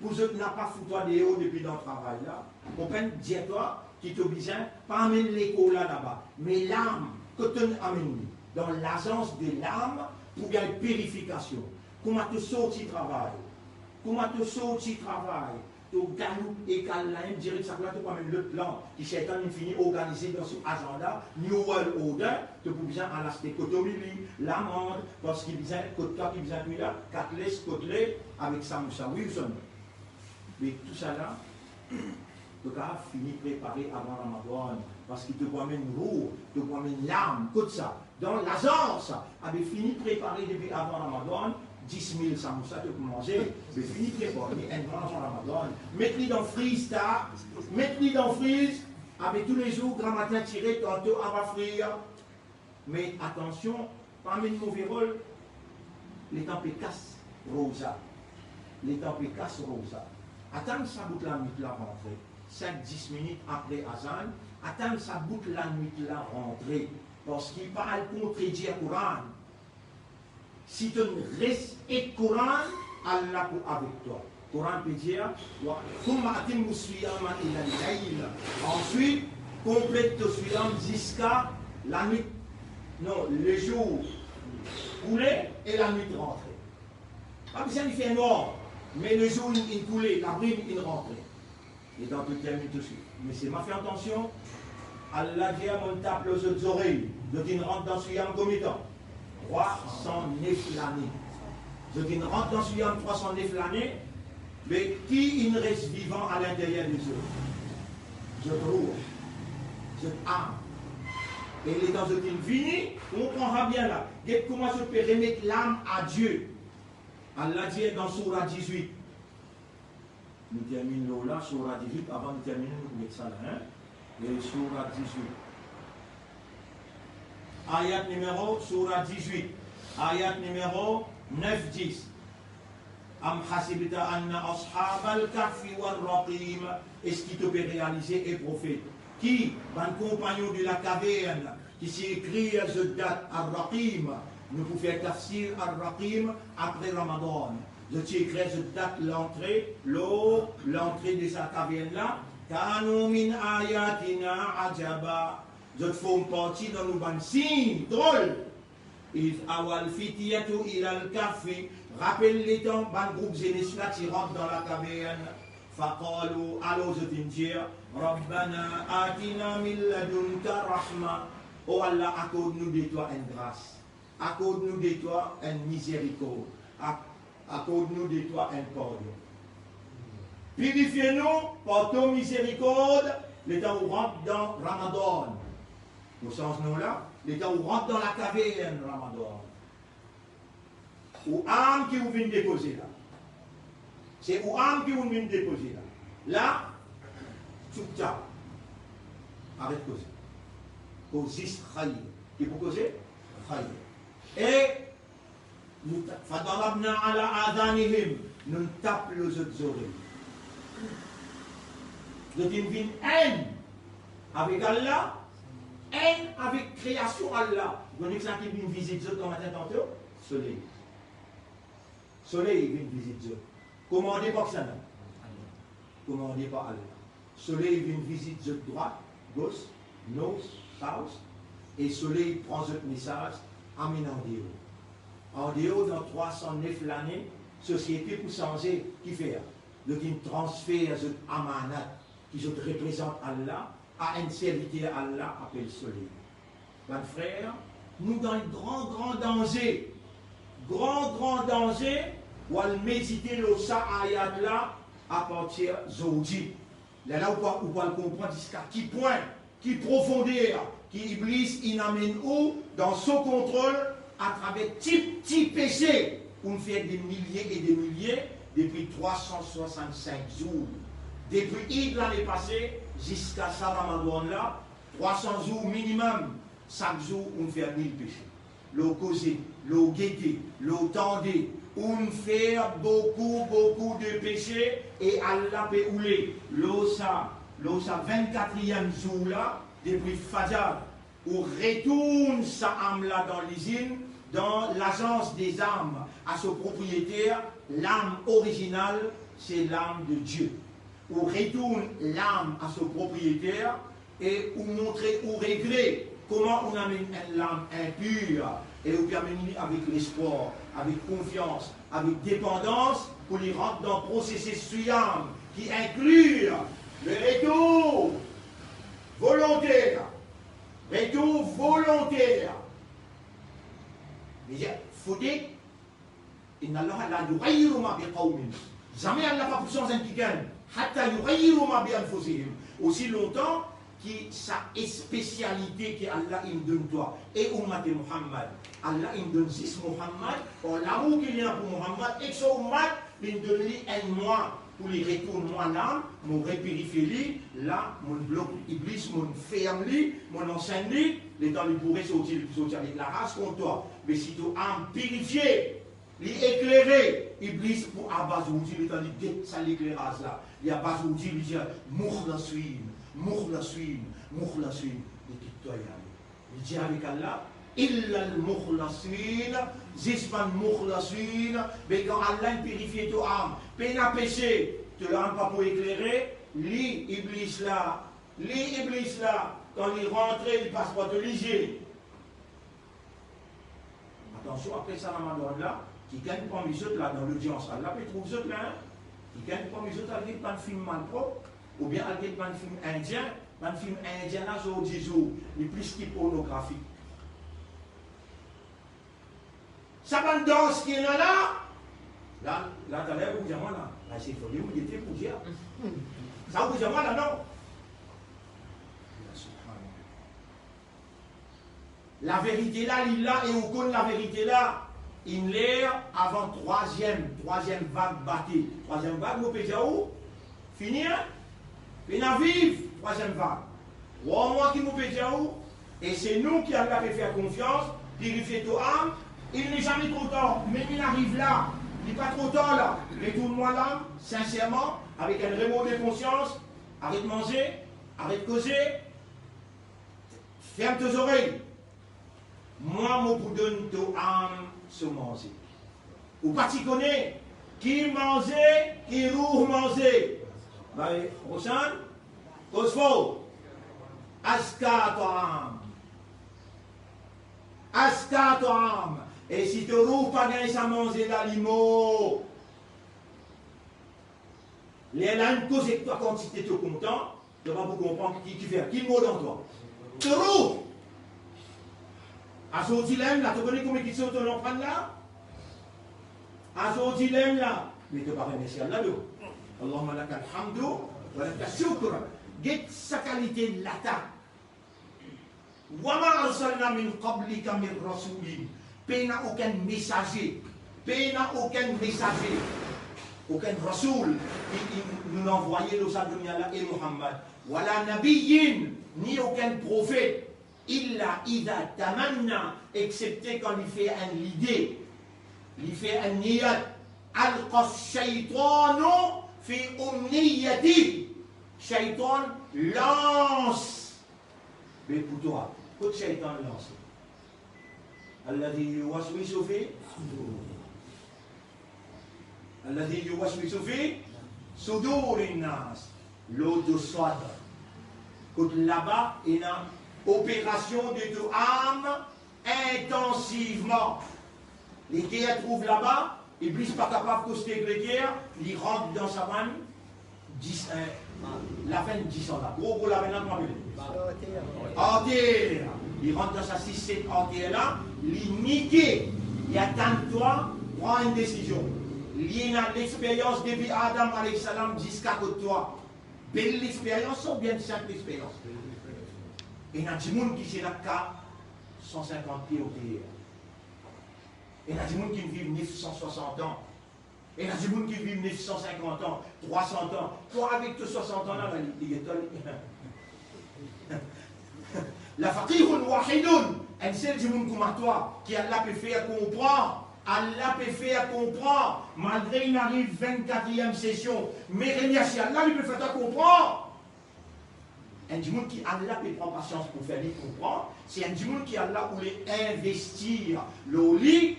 pou zot napa fout twa deor depi dan travay la. Mo pa'nn dir twa ki to bizin pa amenn lekor la laba, me lam, kot to'nn amenn li? Dan lazans de lam pou gagn pirifikasion. Kouma to sorti travay, kouma to sorti travay, to galoup ek Allah, direk sa la, to pou amenn lot plan ki Seytan inn fini organize dan so azanda, New World Order, to pou bizin al aste kotomili, lamand, parski bizin kot twa ki bizin kwi la, katles, kotlet, avek samousa, wi ou sonn. Me tousala, to kapav fini prepare avan Ramadan, parski to pou amenn rou, to pou amenn lam, kot sa? Dan lazans. Abe fini prepare depi avan Ramadan, dis mil samousa to pou manze, be fini prepare li enn mwa avan Ramadan, met li dan friz ta, met li dan friz, abe toulezour gramatin tire, tanto ava frir. Me atansion, pa amenn move rol. Letan pe kas roza. Letan pe kas roza. Atann sa bout lanwit la rantre. Sink dis minit apre azan, atann sa bout lanwit la rantre. Parski pa al kontredir Koran. Si to res ek Koran, Allah pou avek twa. Koran pe dir, wa thumma atimmu siyama ila al-layl. Answit, konplet to siyam ziska lanwit. Non, lezour koule e lanwit rantre. Pa bizin li fer nwar, me lezour inn, inn koule, labrim inn rantre. Letan to terminn touswit. Me selman fer atansion, Allah dir, mo tap lor zot zorey, zot inn rant dan siyam konbien tan? Trwa san nef lane. Zot inn rant dan siyam trwa san nef lane, me ki inn res vivan alinteryer de zot? Zot rou, zot am. E letan zot inn vini, konpran sa bien la, get kouma zot pe remet lam a Die. Allah dir dan soura dizwit, nou terminn lor la, soura dizwit, avan nou termine, nou pou get sa la, hein? E soura dizwit. Ayat nimero, soura dizwit, ayat nimero nef, dis. Am hasibta anna ashabal kahfi war raqim, eski to pe realize, e profet, ki bann konpagnon de la kavern ki ti ekrir zot dat Ar-Raqim, nou pou fer tafsir Ar-Raqim apre Ramadan. Zot ti ekrir zot dat lantre, lor lantre de sa kavern la, kanu min ayatina ajaba. Zot form parti dan nou bann sign drol. Iz awal fityatu ilal kahfi, rapel letan bann group zenes la ti rant dan lakavern, faqalu, alor zot inn dir, Rabbana atina min ladunka rahma, o Allah, akord nou de twa enn gras, akord nou de twa enn mizerikord, ak-, akord nou de twa enn pardon. Pirifie nou par to mizerikord, letan ou rant dan Ramadan. Mo sanz non la, letan ou rant dan lakavern Ramadan. Ou am ki ou vinn depoze la. Se ou am ki ou vinn depoze la. La, tchoup tchap. Aret koze. Koz zis khayr. Ki pou koze? Khayr. E nou ta-, fadarabna ala adhanihim, nou tap lor zot zorey. Zot inn vinn enn avek Allah, enn avek kreasion Allah. Ou kone kisannla ki vinn vizit zot gramatin tanto? Soley. Soley vinn vizit zot. Komande par kisannla? Komande par Allah. Soley vinn vizit zot drwat, gos, nord, south, e soley pran zot mesaz, amenn andeor. Andeor, dan trwa san nef lane, sosiete pou sanze, kifer? Zot inn transfer zot amanat ki zot reprezant Allah a enn serviter Allah apel soley. Bann frer, nou dan enn gran, gran danze. Gran, gran danze, ou al medite lor sa ayat la apartir zordi. Lerla ou pou, ou pou al konpran ziska ki pwin, ki profonder ki Iblis inn amenn ou dan so kontrol atraver ti, ti pese ou'nn fer de milie e de milie depi trwa san swasann-sink zour. Depi Eid lane pase ziska sa Ramadan la, trwa san zour minimem, sak zour ou'nn fer mil pese. Lor koze, lor gete, lor tande, ou'nn fer boukou, boukou de pese, e Allah pe oule. Lor sa, lor sa vennkatriem zour la, depi Fajar, ou retourn sa am la dan lizinn, dan lazans de zam a so propriyeter, lam orizinal, se lam de Die. Ou retourn lam a so propriyeter e ou montre ou regre kouma ou'nn amenn enn lam inpir e ou pe amenn li avek lespwar, avek konfians, avek depandans pou li rant dan prosesis siyam ki inkli le retour volonter. Retour volonter. Li dir, fode, inna Allaha la yughayyiru ma bi qawmin. Zame Allah pa pou sanz enn kikenn. Hatta yughayyiru ma bi anfusihim. Osi lontan ki sa espesialite ki Allah inn donn twa e oumat Muhammad. Allah inn donn zis Muhammad, par lamour ki li ena pou Muhammad ek so oumat, li inn donn li enn mwa pou li retourn mwa lam, mo repirifie li, la, mo'nn blok Iblis, mo'nn ferm li, mo'nn ansenn li, letan li pou resorti, li pou sorti avek laras kont twa. Me si to am pirifie, li eklere, Iblis pou aba zourdi, letan li get sa lekleraz la, li aba zourdi, li dir, mukhlasin, mukhlasin, mukhlasin, li kit twa, li ale. Li dir avek Allah, illal mukhlasin, zis bann mukhlasin, be kan Allah inn pirifie to am, pena pese, to lam pa pou eklere, li Iblis la, li Iblis la, kan li rantre, li pas par to lizie. Atansion, apre sa Ramadan la, kikenn parmi zot la, dan lodians, Allah pe trouv zot la, hein? Kikenn parmi zot al get bann fim malprop, oubien al get bann fim indien, Bann fim indien la, zordi zour, li plis ki pornografik. Sa bann dans ki ena la, la, la taler ou pou dir mwa la, la se foli ou gete pou dir. Sa ou pou dir mwa la, non? Laverite la, li la, e ou konn laverite la, inn ler avan trwaziem, trwaziem vag bate. Trwaziem vag, mo pe dir ou, fini, hein? Pena viv, trwaziem vag. Krwar mwa ki mo pe dir ou, e se nou ki Allah pe fer konfians, pirifie to am, il n'est jamais trop tard, mem inn ariv la, li pa tro tar la. Retourn mwa lam, sinserman, avek enn remor de konsians, aret manze, aret koze, ferm to zorey. Mwa, mo pou donn to am so manze. Ou pa ti kone ki manze, ki rouh manze. Be, Rosann, koz for. Azka taam. Azka taam. E si to rouh pa gagn sa manze la, li mor. Lerla inn koz ek twa kantite to kontan, to pa pou konpran ki, ki fer, ki mor dan twa. To rouh. Azordi lamem la, to kone komie ki sort to lanprann la? Azordi lamem la, me to pa remersie Allah do. Allahumma lakal hamdu wa lakal shukr. Get sa kalite latak. Wa ma arsalna min qablika min rasoulin. Pena okenn mesaze, pena okenn mesaze, okenn rasoul ki, ki nou anvwaye lor sa dunya la, e Muhammad, wala nabiyyin, ni okenn profet, illa idha tamanna, exsepte kan li fer enn lide, li fer enn niyat, alqa shaytanu fi umniyatihi. Shaytan lans Be pou twa, kot shaytan lanse? Alladhi yuwaswisu fi sudur. Alladhi yuwaswisu fi sudurin nas. Lor to sadr. Kot laba ena operasion de to am intansivman. Leker trouv laba, Iblis pa kapav koste ek leker, li rant dan sa bann dis, eh, lavenn disan la. Gro, gro lavenn la, kouma apele? Arter. Li rant dan sa sis, set arter la, li nike, li atann twa, pran enn desizion. Li ena lexperyans depi Adam alayhis salam ziska kot twa. Bel lexperyans oubien sinp lexperyans? Ena dimoun ki ti ena kat san sinkant pie oter. Ena dimoun ki viv nef san swasant an. Ena dimoun ki viv nef san sinkant an, trwa san an. Twa avek to swasant an la, li, li, li, la faqihun wahidun, enn sel dimoun kouma twa, ki Allah pe fer konpran, Allah pe fer konpran, malgre inn ariv vennkatriem sesion, me remersie Allah, li pe fer twa konpran. Enn dimoun ki Allah pe pran pasians pou fer li konpran, se enn dimoun ki Allah oule investir lor li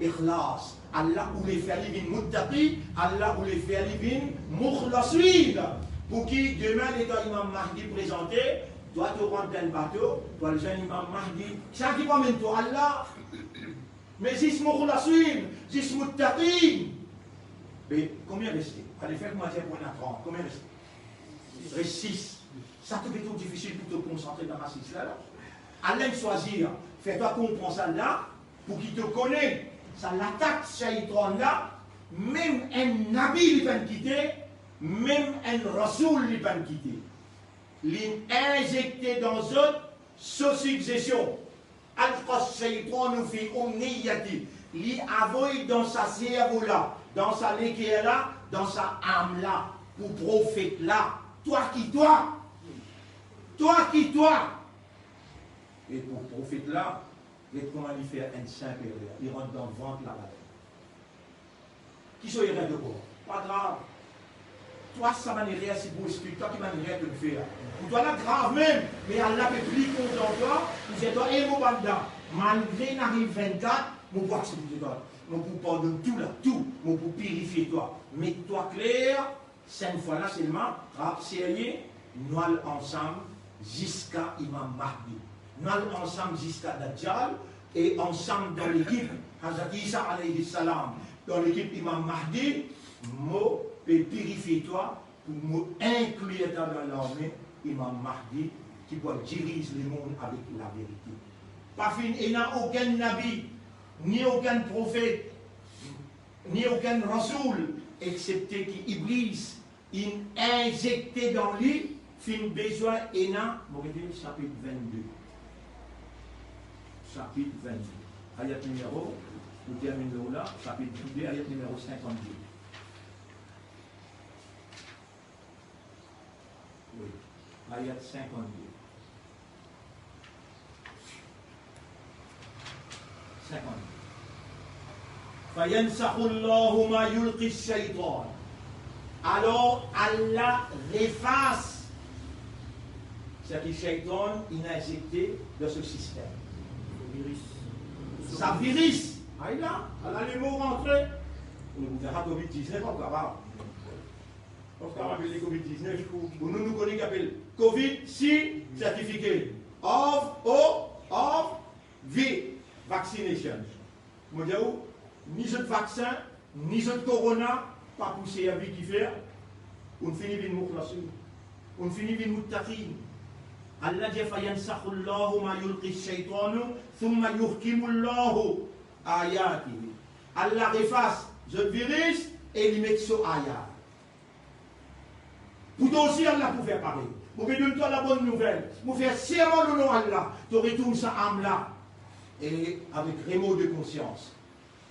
ikhlas. Allah oule fer li vinn muttaqi, Allah oule fer li vinn mukhlasin. Pou ki demin, letan Imam Mahdi prezante, twa to rant dan enn bato, to al zwenn Imam Mahdi. Sa ki pou amenn twa Allah? Me zis mukhlasin, zis muttaqin. Be, konbien reste? Alor, fer kouma dir pou ena trant, konbien reste? Res sis. Sa to pe trouv difisil pou to konsantre dan sa sis la, la. Allah inn swazir fer twa konpran sa la, pou ki to kone sa latak shaytan la, mem enn nabi li pa'nn kite, mem enn rasoul li pa'nn kite. Li inzekte dan zot so sigzesion. Alqa shaytanu fi umniyati. Li avoy dan sa servo la, dan sa leker la, dan sa am la, pou profet la. Twa ki twa? Twa ki twa? E pou profet la, get kouma li fer enn sinp erer. Li rant dan vant labalenn. Ki so erer to fer? Pa grav. Twa, sa bann erer si pou explik twa ki bann erer to fer. Pou twa la grav mem, me Allah pe pli kontan twa, pou dir twa, e mo banda, malgre inn ariv vennkat, mo pou aksepte twa. Mo pou pardonn tou la, tou. Mo pou pirifie twa. Met twa kler, Sinn fwa la selman, trap serye, nou al ansam ziska Imam Mahdi. Nou al ansam ziska Dajjal, e ansam dan lekip Hazrat Isa alayhi salam, dan lekip Imam Mahdi, mo pe pirifie twa pou mo inklir twa dan larme Imam Mahdi ki pou al diriz lemond avek laverite. Pa finn ena okenn nabi, ni okenn profet, ni okenn rasoul, exsepte ki Iblis inn inzekte dan li, finn bezwin ena, mo rete sapit vennde. Sapit vennde. Ayat nimero, nou terminn la, sapit vennde, ayat nimero sinkannde. Wi. Ayat sinkannde. Sinkannde. Fayansakhullahu ma yulqi shaytan. Alor, Allah refas seki Shaytan inn inzekte dan so sistem. Viris. Sa viris. Ay la, ala lemo rantre. Nou pou fer covid diznef ankor. Parski apel li covid diznef, pou nou, nou kone ki apel covid, si, sertifike. Of, O, of, V, vaccination. Mo dir ou, ni zot vaksin, ni zot korona, pa pou servi, kifer, ou'nn fini vinn mukhlasin, ou'nn fini vinn muttaqin. Allah dir, fayansakhullahu ma yulqi shaytanu, thumma yuhkimullahu ayatihi. Allah efas zot viris e li met so ayat. Pou twa osi, Allah pou fer parey. Mo pe donn twa labonn nouvel. Mo fer serman o non Allah, to retourn sa am la. E avek remor de konsians.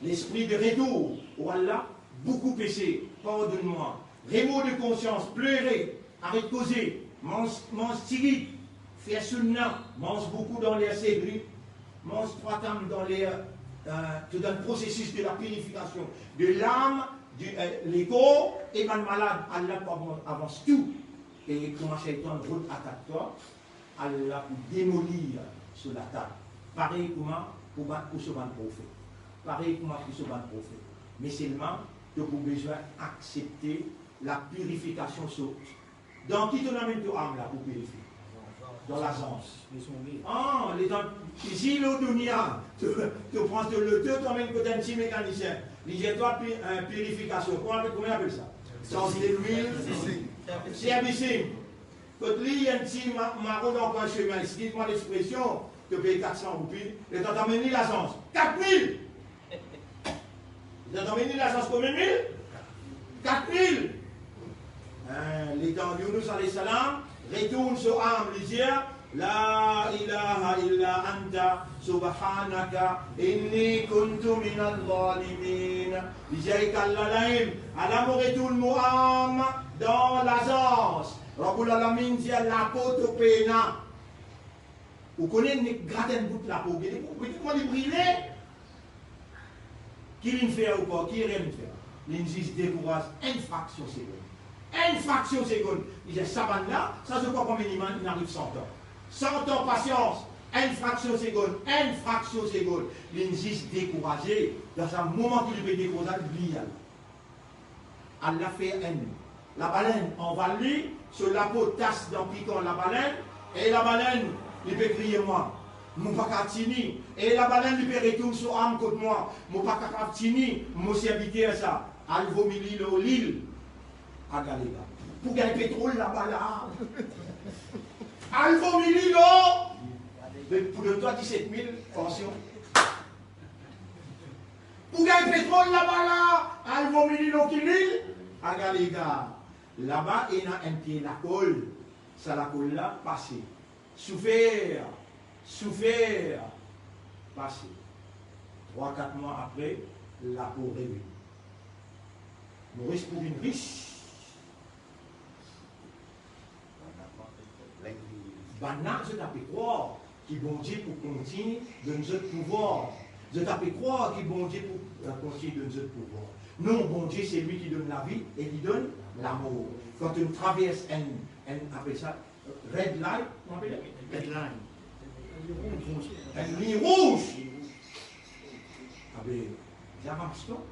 Lespri de retour. O Allah, boukou pese, pardonn mwa. Remor de konsians, plere, aret koze, manz, manz tigit, fer sunna, manz boukou dan ler sehri, manz trwa tam dan ler, euh, to dan prosesis de la pirifikasion de lam, di, eh, lekor e bann malad, Allah pou avan-, avans tou. E kouma Shaytan rod atak twa, Allah pou demolir so latak. Parey kouma pou bann, pou so bann profet. Parey kouma pou so bann profet. Me selman, to pou bizin aksepte la pirifikasion so Dan ki to amenn to am la pou pirifie? Dan lazans. Ah, letan, isi lor dounia, to, to pran to loto, to amenn kot enn ti mekanisien. Li dir twa pi-, eh, pirifikasion. Kouma, kouma apel sa? Sanz lelwil. Servicing. Kot li, enn ti ma-, maro dan kwin semin. Eskiz mwa lexpresion, to pey kat san roupi. Letan to amenn li lazans. Kat mil! Zot amenn li lazans konbien mil? Kat mil. Eh, letan Younous alayhi salam retourn so am, li dir, "La ilaha illa anta, subhanaka, inni kuntu minaz zalimin." Li dir, "Ek Allah laim, ala mo retourn mo am dan lazans." Rabbul Alamin dir, "Lapo to pena." Ou kone, nek grat enn bout lapo, gete, gete kouma li brile. Ki li'nn fer ankor, ki erer li'nn fer? Li'nn zis dekouraz enn fraksion segonn. Enn fraksion segonn. Li dir, sa bann la, sa zot krwar kouma inn ariv san an. San an pasians, enn fraksion segonn, enn fraksion segonn. Li'nn zis dekouraze, dan sa moman ki li pe dekouraze, li bliye Allah. Allah fer enn labalenn anval li, so lapo tas dan pikan labalenn, e labalenn li pe kriye mwa, mo pa kapav tini, e labalenn li pe retourn so am kot mwa, mo pa kapav tini, mo serviter sa, al vomi li lor lil Agalega. Pou gagn petrol laba la. Al vomi li lor, me pou donn twa diset mil pansion. Pou gagn petrol laba la, al vomi li lor ki lil Agalega. Laba ena enn pie lakol. Sa lakol la pase. Soufer, soufer, pase. Trwa, kat mwa apre, lapo revini. Moris pou vinn ris. Bann la, zot ape krwar ki Bondie pou kontign donn zot pouvwar. Zot ape krwar ki Bondie pou, eh, kontign donn zot pouvwar. Non, Bondie, se li ki donn lavi e li donn lamor. Kan to travers enn, enn, apel sa, red light, kouma apel? Red line. Enn lign rouz. Abe, bizin ramas twa.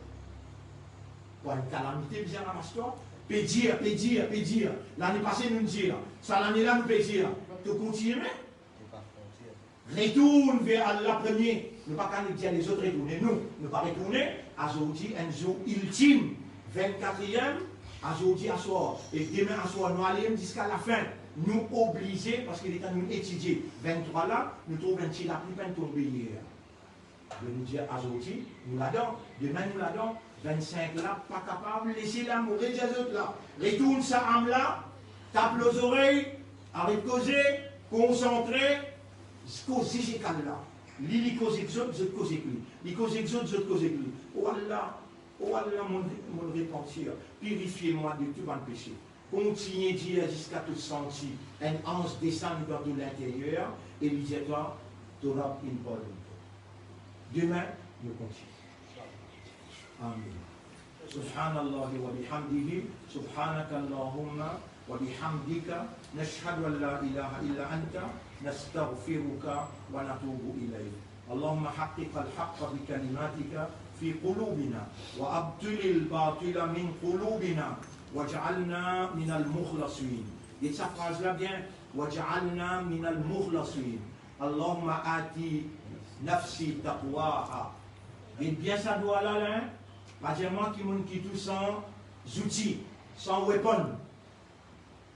Pou enn kalamite, bizin ramas twa. Pe dir, pe dir, pe dir. Lane pase, nou dir. Sa lane la, nou pe dir. To kontigne, me retourn ver Allah premie. Nou pa kapav dir lezot retourne. Nou, nou pa retourne. Azordi, enn zour iltim, vennkatriem, azordi aswar. E demin aswar, nou ale ziska lafin. Nou oblize, parski letan nou etidie venntrwa la, nou trouv enn ti lapli pa'nn tonbe yer. Be nou dir azordi, nou ladan, demin nou ladan, vennsink la, pa kapav, les la, mo redir zot la, retourn sa am la, tap lor zorey, aret koze, konsantre, koze zis ekal la. Li, li koz ek zot, zot koz ek li. Li koz ek zot, zot koz ek li. O Allah, o Allah, mo, mo repantir, pirifie mwa de tou bann pese. Kontign dir ziska to santi enn anz desann dan to linteryer e li dir twa, to Rab inn pardonn twa. Demin, nou kontign. Amin. سبحان الله وبحمده، سبحانك اللهم وبحمدك، نشهد أن لا إله إلا أنت، نستغفرك ونتوب إليك. اللهم حقق الحق بكلماتك في قلوبنا، وأبطل الباطل من قلوبنا، واجعلنا من المخلصين. Get sa fraz la bien, واجعلنا من المخلصين. اللهم آت نفسي تقواها. Get bien sa dua la, la, hein? Pa dir mwa ki monn ki tou san zouti, san weapon.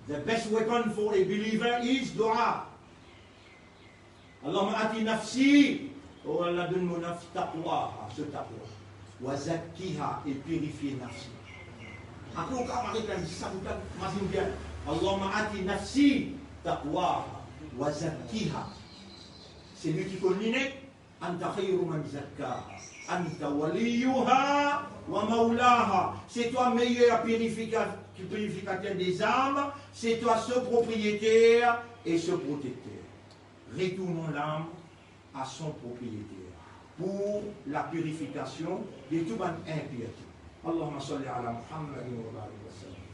The best weapon for a believer is dua. اللهم آت نفسي, o Allah, donn mo nafs taqwaha, so taqwa. وزكها, e pirifie nafs la. Apre ou kapav aret la, zis sa bout la, mazinn bien. اللهم آت نفسي تقواها وزكها. Selwi ki konn li nek, أنت خير من زكاها، أنت وليها ومولاها. C'est toi meilleur purifica-, purificateur des âmes, c'est toi ce propriétaire et ce protecteur. Retournons l'âme à son propriétaire pour la purification de tout bann inpureté. اللهم صل على محمد وبارك وسلم.